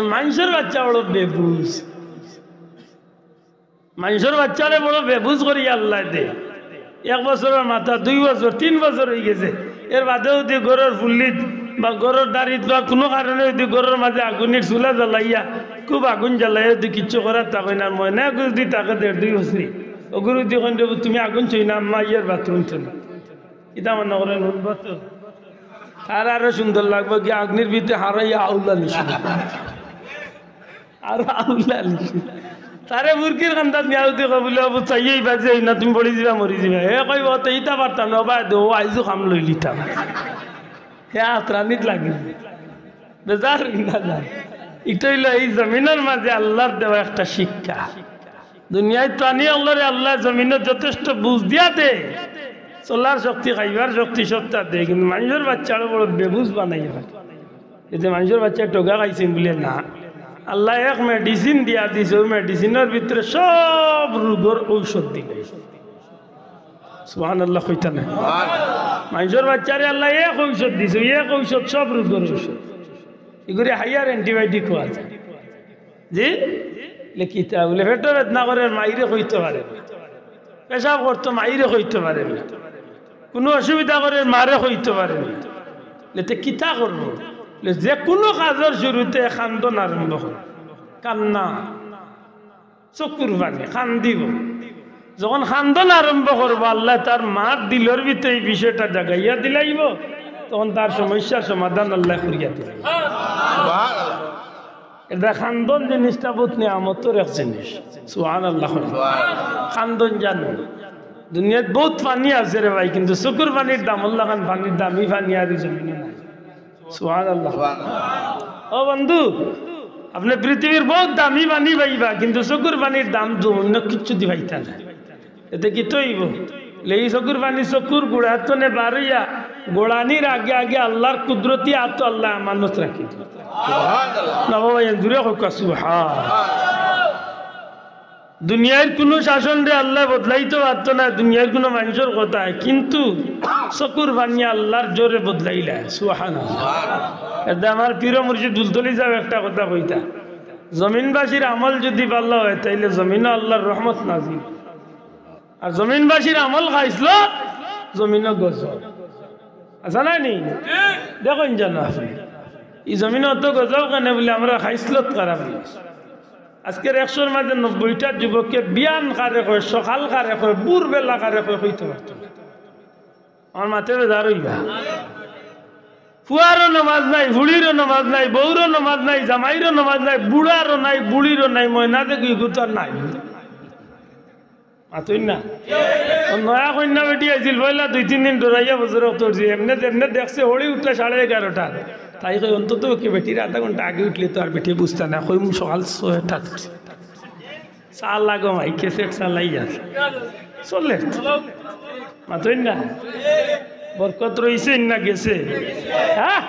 মাইনষর বাচ্চা বড় বেবুঝ। মাইনষর বাচ্চারে বড় বেবুঝ করি আল্লায় দে। এক বছরর মাথা, দুই বছর, তিন বছর অইগেছে, এর বাদেও যুদি ঘরর ফুল্লিত বা ঘরর দাড়িত বা কুনু কারণে যুদি ঘরর মাঝে আগুনির চুলা জ্বালাইয়া, খুব আগুন জ্বালাইয়া যুদি কিচ্ছু করার তা কইন, আর ময়না যুদি থাকে দেড় দুই বছরি, অগুরে যুদি কইন, "রে, তুমি আগুন ছই না, আম্মা ইয়ের বাথরুম ছই না।" ইতা মনে করেন উঠবো তো? তার আরো সুন্দর লাগবো, কি আগুনির ভিতরে হারাইয়া আউলা নিছে। আর আল্লাহ আলী। তারে মুরগির কান্দাত নিয়া যুদি কয় বুলে, "অবু চাইয়াই বাজে না, তুমি পড়ি যিবা, মরি যিবা।" হে কইবো, "তে ইতা পারতাম না, বায় দে, অউ আইজও কাম লইলিতাম।" হে আতরানিত লাগি। বেজার অইন না যায়। ইটা অইলো ই জমিনর মাঝে আল্লার দেওয়া একটা শিক্ষা। দুনিয়াত প্রাণী অকলরে আল্লায় জমিনো যথেষ্ট বুঝ দিয়া দে, চলার শক্তি, খাইবার শক্তি সবতা দে, কিন্তু মাইনষর বাচ্চারে বড় বেবুঝ বানাইয়া রাখে। এতে মাইনষর বাচ্চায় ঠগা খাইছইন বুলে না, আল্লায় এক medicine দিয়া দিছে, অউ medicineর ভিতরে সব রোগর ঔষধ দিলাইছে। সুবহানাল্লাহ কইতা না? মাইনষর বাচ্চারে আল্লায় এক ঔষধ দিছে, অউ এক ঔষধ সব রোগর ঔষধ। ইগুরে খাইয়ার antibiotic কওয়া যায়। জি? লে কিতা বুলে, পেটো বেদনা করের, মাইরে কইতো পারে না। পেশাব করতো, মাইরে কইতো পারে না। কুনু অসুবিধা করের, মারে কইতো পারে না। লে তে কিতা করবো? লে যে কুনু কাজর শুরুতে কান্দন আরম্ভ করবো। কান্না, চকুর পানি, কান্দিবো। যখন কান্দন আরম্ভ করবো, আল্লায় তার মার দিলর ভিতরে ই বিষয়টা জাগাইয়া দিলাইবো, তখন তার সমস্যার সমাধান আল্লায় করিয়া দিলাইবো। এটা কান্দন জিনিসটা বউত নিয়ামতর এক জিনিস। সুবহানাল্লাহ। কান্দন জানো, দুনিয়াত বউত পানি আছে রে ভাই, কিন্তু চকুর পানির দামর লাখান পানির দামি পানি আর ই জমিনো নাই। সুবহানাল্লাহ। ও বন্ধু, আপনে পৃথিবীর বউত দামি পানি পাইবা, কিন্তু চকুর পানির দাম তো অন্য কিচ্ছু দি পাইতা না। এতে কিতা অইবো? লে ই চকুর পানি চকুর গুড়ার তনে বার অইয়া গড়ানির আগে আগে আল্লার কুদরতি আতো আল্লায় আমানত রাখি দিলা। না বাবা, এ জুরে কউক্কা সুবহান। দুনিয়ার কুনু শাসনরে আল্লায় বদলাইতো পারতো না, দুনিয়ার কুনু মাইনষর কথায়, কিন্তু চকুর পানি আল্লার জোরে বদলাইলা। সুবহানাল্লাহ। এতে আমার পীর মুর্শিদ ফুলতলি সাব একটা কথা কইতা, জমিনবাসীর আমল যুদি ভালা অয়, তাইলে জমিনো আল্লার রহমত নাজিল। আর জমিনবাসীর আমল খাইছলত, জমিনো গজব। আছে না নি? দেখইন জানো আপনে, ই জমিনো অত গজব কেনে বুলে আমরা খাইছলত খারাপ অইছে। আজকের একশোর মাঝে নব্বইটা যুবকে বিয়ান কারে কয়, সকাল কারে কয়, ভোরবেলা কারে কয়, কইতো পারতো না। আমার মাতে বেজার অইবা। ফুয়ারও নমাজ নাই, ফুড়িরও নমাজ নাই, বউরও নমাজ নাই, জামাইরও নমাজ নাই, বুড়ারও নাই, বুড়িরও নাই, ময়না যে গুইগুতার নাই। মাতইন না। ও নয়া কইন্যা বেটি আইছিল, পয়লা দুই তিন দিন ডরাইয়া বছর অক্ত উঠছে। এমনে যেমনে দেখছে, হড়ি উঠলা সাড়ে এগারোটা। তাই কই, "অন্তত ওকে বেটির আধা ঘন্টা আগে উঠলে তো আর বেটি বুঝতা না, কইমু সকাল ছয়টা উঠছে।" চা লাগো ভাই, ক্যাসেট চালাইয়া চলে। মাতইন না। বরকত রইছে না গেছে? হ্যাঁ?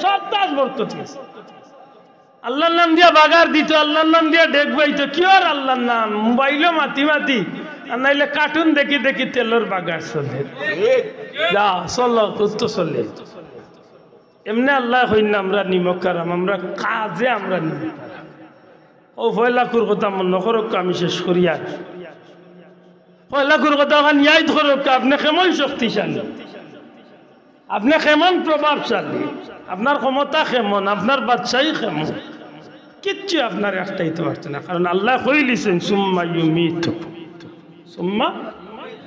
সব তার বরকত গেছে। আল্লার নাম দিয়া বাগার দিত, আল্লার নাম দিয়া ডেক বাইতো। কিওর আল্লার নাম? মোবাইলো মাতি মাতি, আর নাইলে কার্টুন দেখি দেখি তেলর বাগার চলে। যা, চলো, কত চলে। এমনে আল্লায় কইন না আমরা নিমক হারাম, আমরা কাজে আমরা নিমক হারাম। অউ পয়লাকুর কথা মনো করউক্কা, আমি শেষ করিয়ার। পয়লাকুর কথা অখান ইয়াদ করউক্কা, আপনে কেমন শক্তিশালী, আপনে কেমন প্রভাবশালী, আপনার ক্ষমতা কেমন, আপনার বাদশাহী কেমন, কিচ্ছু আপনারে আটকাইতো পারতো না। কারণ আল্লায় কইলিছইন, "সুম্মা ইউমীতুকুম।" সুম্মা,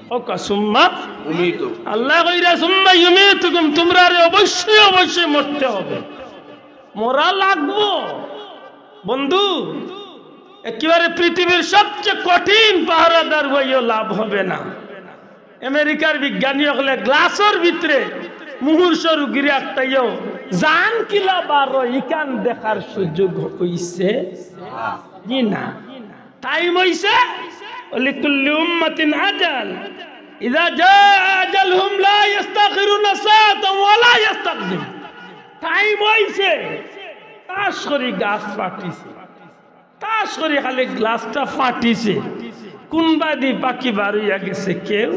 কউক্কা, সুম্মা। ইউমীতুকুম। আল্লায় কইরা, "সুম্মা ইউমীতুকুম", তুমরারে অবশ্যই, অবশ্যই মরতে হবে, মরা লাগবো। বন্ধু, একেবারে পৃথিবীর সবচেয়ে কঠিন পাহারাদার অইয়াও লাভ হবে না। আমেরিকার বিজ্ঞানী অকলে গ্লাসর ভিতরে মুমূর্ষু রুগীরে আটকাইয়াও জান কিলা বারো ইখান দেখার সুযোগ অইছে? জি না। টাইম অইছে, "ওয়ালিকুল্লি উম্মাতিন আজাল, ইযা জাআ আজালুহুম লা ইয়াস্তাখিরুনা সাআতান ওয়া লা ইয়াস্তাকদিমুন।" টাইম অইছে। তাস করি গ্লাস ফাটিছে, তাস করি খালি গ্লাসটা ফাটিছে, কুনবাদি পাখি বার অইয়া গেছে, কেউ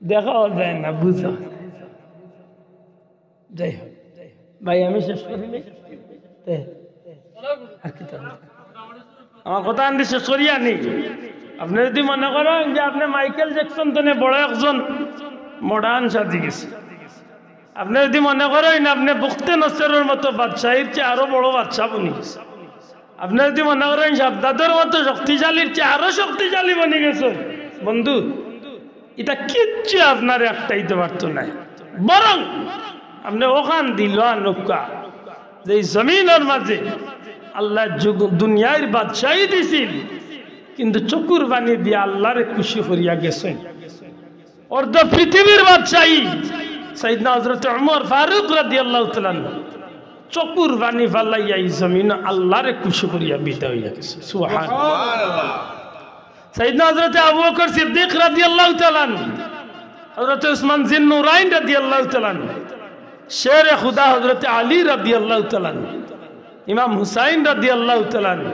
দেখাও যায় না, বুঝা। যাই হোক ভাই, আমি শেষ করিনি। তে, আর কিতা? আমার কথা আনতে শেষ করিয়া নি। আপনে যুদি মনে করইন যে আপনে মাইকেল জ্যাকসন থনে বড় একজন মডার্ন সাজি গেছে, আপনে যুদি মনে করইন আপনে বুখতে নসরর মতো বাদশাহীর চেয়ে আরো বড় বাদশা বনি গেছে, আপনে যুদি মনে করইন শাদ্দাদর মতো শক্তিশালীর চেয়ে আরো শক্তিশালী বনি গেছে, বন্ধু, ইতা কিচ্ছু আপনারে আটকাইতো পারতো নায়। বরং আপনে অখান দিল আনউক্কা, যে ই জমিনর মাঝে আল্লায় যুগ-, দুনিয়ার বাদশাহী দিছিল, কিন্তু চকুর পানি দিয়া আল্লারে খুশি করিয়া গেছইন। অর্ধ পৃথিবীর বাদশাহী সাইয়েদনা হযরতে ওমর ফারুক রাদিয়াল্লাহু তাআলা আনহু চকুর পানি ফালাইয়া ই জমিনো আল্লারে খুশি করিয়া বিদায় অইয়া গেছে। সুবহানাল্লাহ। সাইয়েদনা হযরতে আবু বকর সিদ্দিক রাদিয়াল্লাহু তাআলা আনহু, হযরতে উসমান জিন্নুরাইন রাদিয়াল্লাহু তাআলা আনহু, শেরে খুদা হযরতে আলী রাদিয়াল্লাহু তাআলা আনহু, ইমাম হুসাইন রাদিয়াল্লাহু তাআলা আনহু,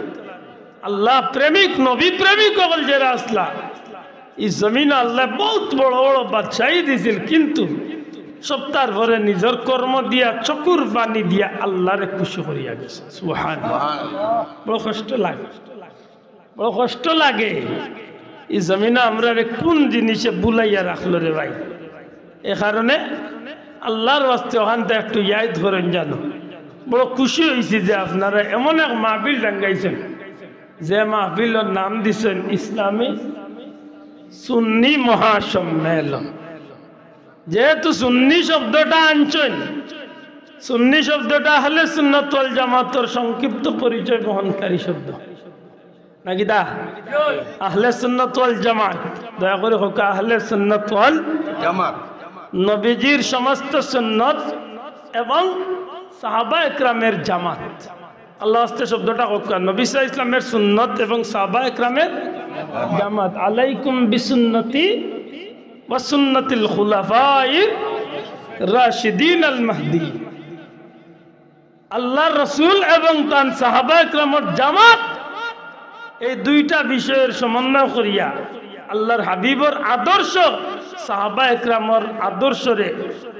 আল্লাহ প্রেমিক, নবী প্রেমিক অকল যেরা আছলা, ই জমিনো আল্লায় বউত বড় বড় বাদশাহী দিছিল, কিন্তু সবতার পরে নিজর কর্ম দিয়া, চকুর পানি দিয়া আল্লারে খুশি করিয়া গেছে। সুবহানাল্লাহ। বড় কষ্ট লাগে, বড় কষ্ট লাগে। ই জমিনো আমরারে কুন জিনিসে বুলাইয়া রাখলো রে ভাই? এ কারণে আল্লার ওয়াস্তে অখানতা একটু ইয়াদ করইন জানো। বড় খুশি অইছি যে আপনারা এমন এক মাহফিল ডাঙ্গাইছইন, যে মাহফিলর নাম দিছইন ইসলামী সুন্নি মহাসম্মেলন। যেহেতু সুন্নি শব্দটা আনছইন, সুন্নি শব্দটা আহলে সুন্নাত ওয়াল জামাতর সংক্ষিপ্ত পরিচয় বহনকারী শব্দ। নাকি দা? আহলে সুন্নাত ওয়াল জামাত। দয়া করি কউক্কা, আহলে সুন্নাত ওয়াল জামাত। নবীজির সমস্ত সুন্নত এবং সাহাবা একরামের জামাত। আল্লার ওয়াস্তে শব্দটা কউক্কা, নবী সাল্লাল্লাহু আলাইহি ওয়াসাল্লামের সুন্নত এবং সাহাবা একরামের জামাত। আলাইকুম বিসুন্নতি ওয়া সুন্নাতিল খুলাফাইর রাশিদিন আল মাহদিয়িন। আল্লার রসুল এবং তান সাহাবা একরামর জামাত, এই দুইটা বিষয়র সমন্বয় করিয়া আল্লার হাবিবর আদর্শ, সাহাবা একরামর আদর্শরে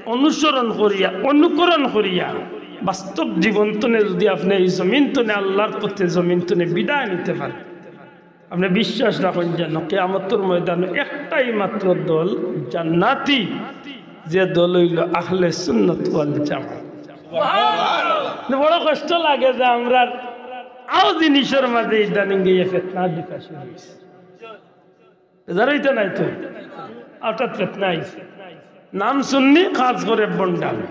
অনুসরণ করিয়া, অনুকরণ করিয়া, বাস্তব জীবন তনে যুদি আপনে ই জমিন তনে আল্লার পথে জমিন তনে বিদায় নিতে পারেন, আপনে বিশ্বাস রাখইন যেন কিয়ামতর ময়দানো একটাই মাত্র দল জান্নাতি, যে দল অইলো আহলে সুন্নাত ওয়াল জামাত। বড় কষ্ট লাগে যে আমরার অউ জিনিসর মাঝে ইদানিং গিয়া ফিতনা দিতা শুরু অইছে। বেজার অইতা নায় তো, হঠাৎ ফিতনা আইছে। নাম সুন্নি, কাজ করে ভন্ডামি।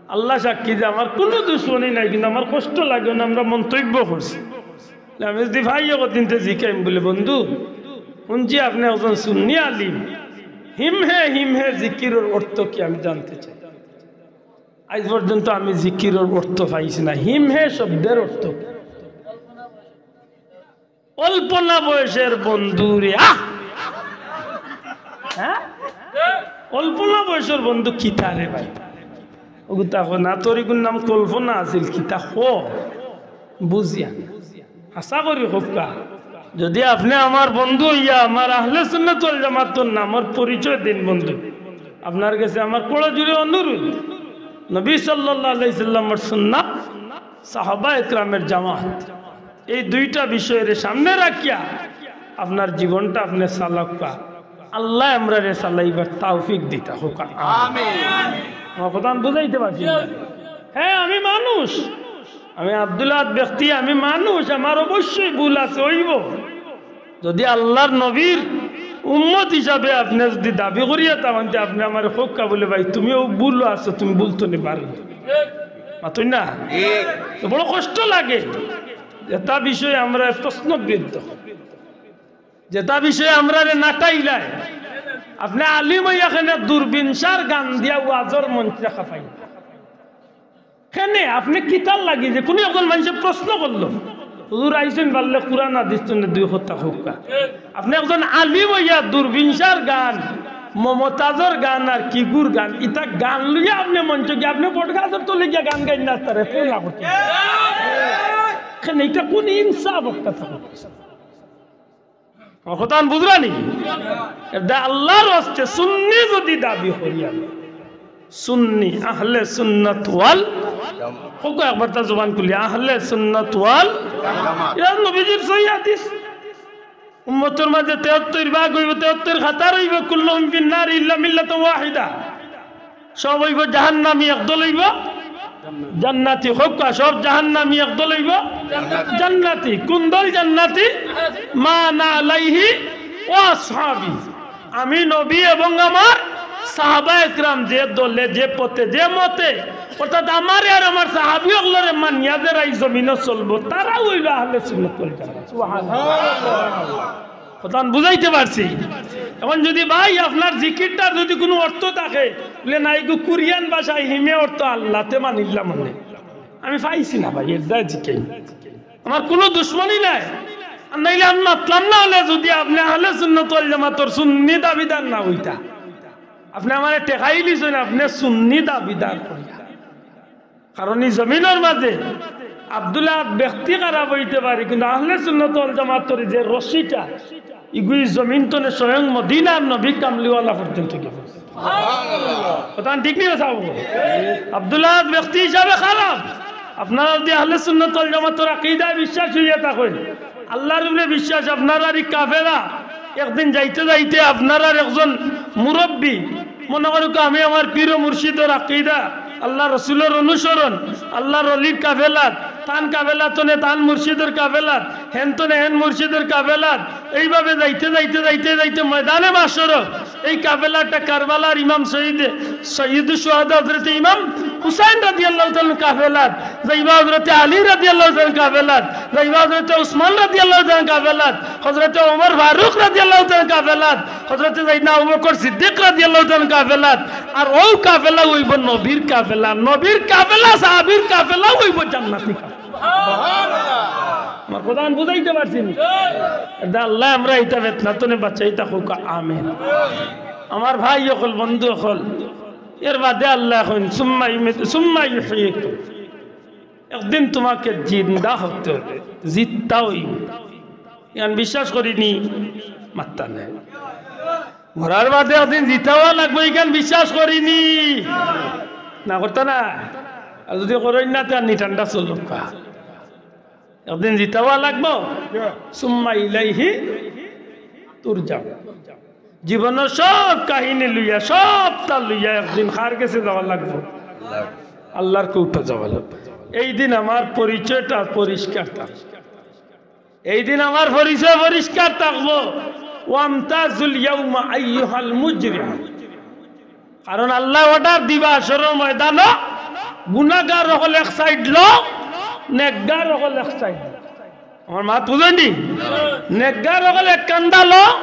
আল্লা সাক্ষী যে আমার কুনু দুশমনি নাই, কিন্তু আমার কষ্ট লাগে না, আমরা মন্তব্য করছি। আমি যুদি ভাই অকদিনতে জিকাইম বুলে, "বন্ধু, হুনছি আপনে একজন সুন্নি আলিম, হিমহে হিমহে জিকিরর অর্থ কি আমি জানতে চাই।" আইজ পর্যন্ত আমি জিকিরর অর্থ পাইছি না, হিমহে শব্দর অর্থ কি? অল্পনা বয়সের বন্ধু রে, আহ! হ্যাঁ? অল্পনা বয়সের বন্ধু কিতা রে ভাই? ওগুতা কো না, তোর ইগুর নাম কল্পনা আছিল, কিতা কো? বুঝিয়া। হাছা করি কউক্কা। যুদি আপনে আমার বন্ধু অইয়া আমার আহলে সুন্নাত ওয়াল জামাতর নামর পরিচয় দেইন বন্ধু, আপনার গেছে আমার করজোড়ে অনুরোধ, নবী সাল্লাল্লাহু আলাইহি সাল্লামর সুন্নাত, সাহাবা একরামের জামাত, এই দুইটা বিষয়রে সামনে রাখিয়া আপনার জীবনটা আপনে চালাউক্কা। আল্লায় আমরারে চালাইবার তৌফিক দিতা হউক। আমিন। আমার কথা আমি বুঝাইতে পারছি না? হ্যাঁ, আমি মানুষ, আমি আব্দুল আহাদ ব্যক্তি, আমি মানুষ, আমার অবশ্যই ভুল আছে, অইবো। যদি আল্লাহর নবীর উম্মত হিসাবে আপনে যদি দাবি করিয়া থাকইন, তে আপনে আমারে কউক্কা বুলে, "ভাই, তুমিও ভুলো আছো, তুমি ভুল তো নি পারো।" মাতইন না? তো বড় কষ্ট লাগে, যেটা বিষয়ে আমরা প্রশ্নবিদ্ধ, যেটা বিষয়ে আমরারে নাটাইলায়। আপনে আলিম অইয়া কেনে দূরবীনশার গান দিয়া ওয়াজর মঞ্চে খাপাইন? কেনে আপনে কিতার লাগি যে কুনু একজন মানষে প্রশ্ন করলো, "হুজুর আইছইন, পারলে কুরআন হাদিস তনে দুই কথা কউক্কা।" আপনে একজন আলিম অইয়া দূরবীনশার গান, মমতাজর গান আর কিগুর গান, ইতা গান লইয়া আপনে মঞ্চে গিয়া আপনে বটগাছর তলে গিয়া গান গাইন না, তারে ফোন না করতে। কেনে ইটা কুন ইনসাফ একটা থাকে? আমার কথা আমি বুঝরানি? এটা আল্লাহর ওয়াস্তে সুন্নি যদি দাবি করি আমি, সুন্নি, আহলে সুন্নাত ওয়াল, কউক্কা একবার তা জবান খুলি, আহলে সুন্নাত ওয়াল, ইয়া নবীজির সহি হাদিস। উম্মতর মাঝে তেহাত্তর ভাগ অইবো, তেহাত্তর কাতার অইবো, কুল্লুহুম ফিন নারি ইল্লা মিল্লাতান ওয়াহিদা। সব অইবো জাহান্নামী, একদল অইবো জান্নাতি। কউক্কা, সব জাহান্নামী, একদল অইবো জান্নাতি। কুন দল জান্নাতি? মা আনা আলাইহি ওয়া আসহাবি। আমি নবী এবং আমার সাহাবা একরাম যে দলে, যে পথে, যে মতে, অর্থাৎ আমারে আর আমার সাহাবী অকলরে মানিয়া যারা ই জমিনো চলবো, তারাউ অইলো আহলে সুন্নাত ওয়াল জামাত। সুবহানাল্লাহ। কথা আমি বুঝাইতে পারছি? এখন যদি ভাই আপনার জিকিরটার যদি কুনু অর্থ থাকে, বুলে, "না, ইগু কোরিয়ান ভাষায় হিমে অর্থ আল্লাহ, তে মানিলাম অনে।" আমি পাইছি না ভাই, এর দায় জিকির। আমার কুনু দুশমনি নাই। আর নাইলে আমি মাতলাম না অনে যদি আপনে আহলে সুন্নাত ওয়াল জামাতর সুন্নি দাবিদার না অইতা। আপনে আমারে ঠেকাইলিছইন, আপনে সুন্নি দাবিদার কইয়া। কারণ ই জমিনর মাঝে আব্দুল আহাদ ব্যক্তি খারাপ অইতে পারে, কিন্তু আহলে সুন্নাত ওয়াল জামাতর যে রশিটা, ইগু ই জমিন তনে স্বয়ং মদিনার নবী কামলিওয়ালা পর্যন্ত গেছে। কথা ঠিক নি বা? আব্দুল আহাদ ব্যক্তি হিসাবে খারাপ। আপনারা যদি আহলে সুন্নাত ওয়াল জামাতর আকীদায় বিশ্বাস অইয়া থাকইন, আল্লাহর উপরে বিশ্বাস, আপনারার ই কাফেলা একদিন যাইতে যাইতে আপনারার একজন মুরব্বি, মনে করুক আমি আমার পীর ও মুর্শিদর আকীদা, আল্লাহর রসুলর অনুসরণ, আল্লাহর অলির কাফেলাত, তান কাফেলাত তনে তান মুর্শিদর কাফেলাত, হেন তনে হেন মুর্শিদর কাফেলাত, এইভাবে যাইতে যাইতে যাইতে যাইতে ময়দানে মাশরো এই কাফেলাটা কারবালার ইমাম শহীদ, সৈয়দুশ শুহাদা হযরতে ইমাম হুসাইন রাদিয়াল্লাহু তাআলা আনহুর কাফেলাত, যাইবা হযরতে আলী রাদিয়াল্লাহু তাআলা আনহুর কাফেলাত, যাইবা হযরতে উসমান রাদিয়াল্লাহু তাআলা আনহুর কাফেলাত, হযরতে ওমর ফারুক রাদিয়াল্লাহু তাআলা আনহুর কাফেলাত, হযরতে সাইয়েদনা আবু বকর সিদ্দিক রাদিয়াল্লাহু তাআলা আনহুর কাফেলাত। আর অউ কাফেলা অইবো নবীর কাফেলা, নবীর কাফেলা, সাহাবীর কাফেলা অইবো জান্নাতি কাফেলা। আমার কথা আমি বুঝাইতে পারছি নি? এটা আল্লায় আমরারে ইতা ফিতনা তনে বাঁচাইতা কউক্কা, আমিন। আমার ভাই অকল, বন্ধু অকল, এর বাদে আল্লায় কইন, "সুম্মা ইউমি-, সুম্মা ইউহয়িকুম।" একদিন তোমাকে জিন্দা হতে হবে, জিততা অইবো। ইখান বিশ্বাস করি নি, মাততা নায়। মরার বাদে একদিন জিতা অওয়া লাগবো, ইখান বিশ্বাস করি নি, না করতা না। আর যদি করইন না, তে আর নি ঠান্ডা চলুক্কা। একদিন জিতা অওয়া লাগবো। সুম্মা ইলাইহি তুরজাউন। জীবনর সব কাহিনী লইয়া, সবটা লইয়া একদিন কার গেছে যাওয়া লাগবো? আল্লাহর কুর্তা যাওয়া লাগবো। এই দিন আমার পরিচয়টা পরিষ্কার থাকবো। এই দিন আমার পরিচয় পরিষ্কার থাকবো। ওয়ামতাজুল ইয়াউমা আইয়ুহাল মুজরিম। কারণ আল্লায় অর্ডার দিবা, হাশরর ময়দানো গুনাগার অকল এক সাইড লো, নেকগার অকল এক সাইড লো। আমার মাত বুঝইন নি? নেকগার অকল এক কান্দা লো,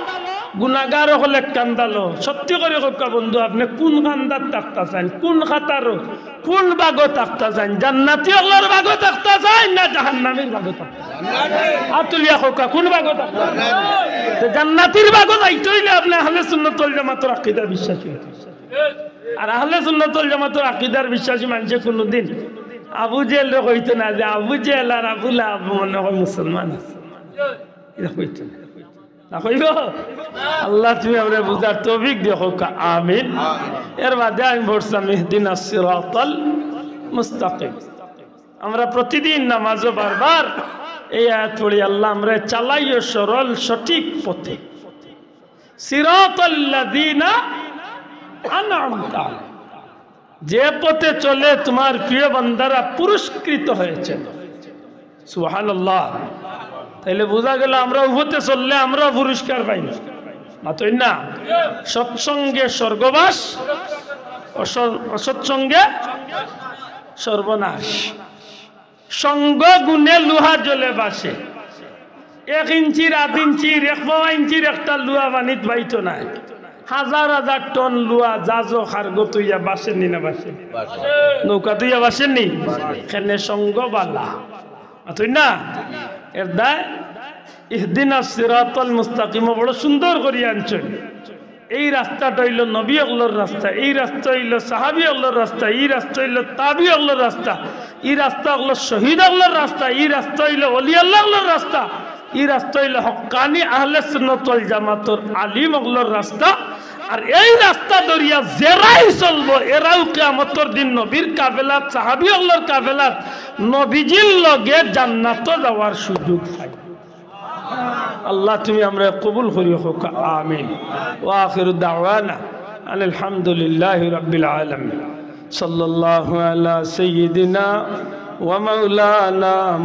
গুনাগার অকল এক কান্দা লো। সত্যি করি কউক্কা বন্ধু, আপনে কুন কান্দাত থাকতা চাইন, কুন কাতারো, কুন ভাগো থাকতা চাইন? জান্নাতি অকলর ভাগো থাকতা চাইন না জাহান্নামীর ভাগো থাকতা চাইন? আত তুলিয়া কউক্কা, কুন ভাগো থাকতা চাইন? তে জান্নাতির ভাগো যাইতে অইলে আপনে আহলে সুন্নাত ওয়াল জামাতর আকীদা বিশ্বাসী অইতে অইবো। আর আহলে সুন্নাত ওয়াল জামাতর আকীদার বিশ্বাসী মানষে কুনুদিন আবু জেহেলরে কইতো না যে আবু জেহেল আর আবু লাহাব মনে অয় মুসলমান আছে, ইতা কইতো না। না কইবো? আল্লাহ তুমি আমরারে বুঝার তৌফিক দিও, কউক্কা আমিন। এর বাদে আমি পড়ছিলাম, ইহদিনাস সিরাতাল মুস্তাকিম। আমরা প্রতিদিন নামাজও বারবার এই আয়াত পড়ি, "আল্লাহ, আমরা চালাইও সরল সঠিক পথে।" সিরাতাল্লাযীনা আনআমতা আলাইহিম। যে পথে চলে তোমার প্রিয় বান্দারা পুরস্কৃত হয়েছে। সুবহানাল্লাহ। তাইলে বুঝা গেল, আমরা উভতে চললে আমরা পুরস্কার পাই না। মাতই না? সৎসঙ্গে স্বর্গবাস, অস-, অসৎসঙ্গে সর্বনাশ। সঙ্গ গুণে লোহা জ্বলে বাসে। এক ইঞ্চির, আধ ইঞ্চির, এক পাওয়া ইঞ্চির একটা লোহা পানিত বাইতো নায়। হাজার হাজার টন লোহা জাজো কার্গো তুইয়া বাসেনি না বাসে? নৌকা তুইয়া বাসেনি? এখানে সঙ্গ বালা। তুই না? এর দায় ইহদিনা সিরাতাল মুস্তাকিম বড় সুন্দর করি আনছইন। এই রাস্তাটা অইলো নবী অকলর রাস্তা, এই রাস্তা অইলো সাহাবী অকলর রাস্তা, এই রাস্তা অইলো তাবি অকলর রাস্তা, এই রাস্তা অইলো শহীদ অকলর রাস্তা, এই রাস্তা অইলো ওলি আল্লাহ অকলর রাস্তা, এই রাস্তা অইলো হক্কানি আহলে সুন্নাত ওয়াল জামাতর আলিম অকলর রাস্তা। আর এই রাস্তা ধরিয়া যেরাই চলবো, এরাও কিয়ামতর দিন নবীর কাফেলাত, সাহাবী অকলর কাফেলাত, নবীজির লগে জান্নাতো যাওয়ার সুযোগ পাইবো। আল্লাহ, তুমি আমরারে কবুল করিও, কউক্কা আমিন। ওয়া আখিরু দাওয়ানা আনিল হামদুলিল্লাহি রাব্বিল আলামিন। সাল্লাল্লাহু আলা সাইয়্যিদিনা ওয়া মাওলানা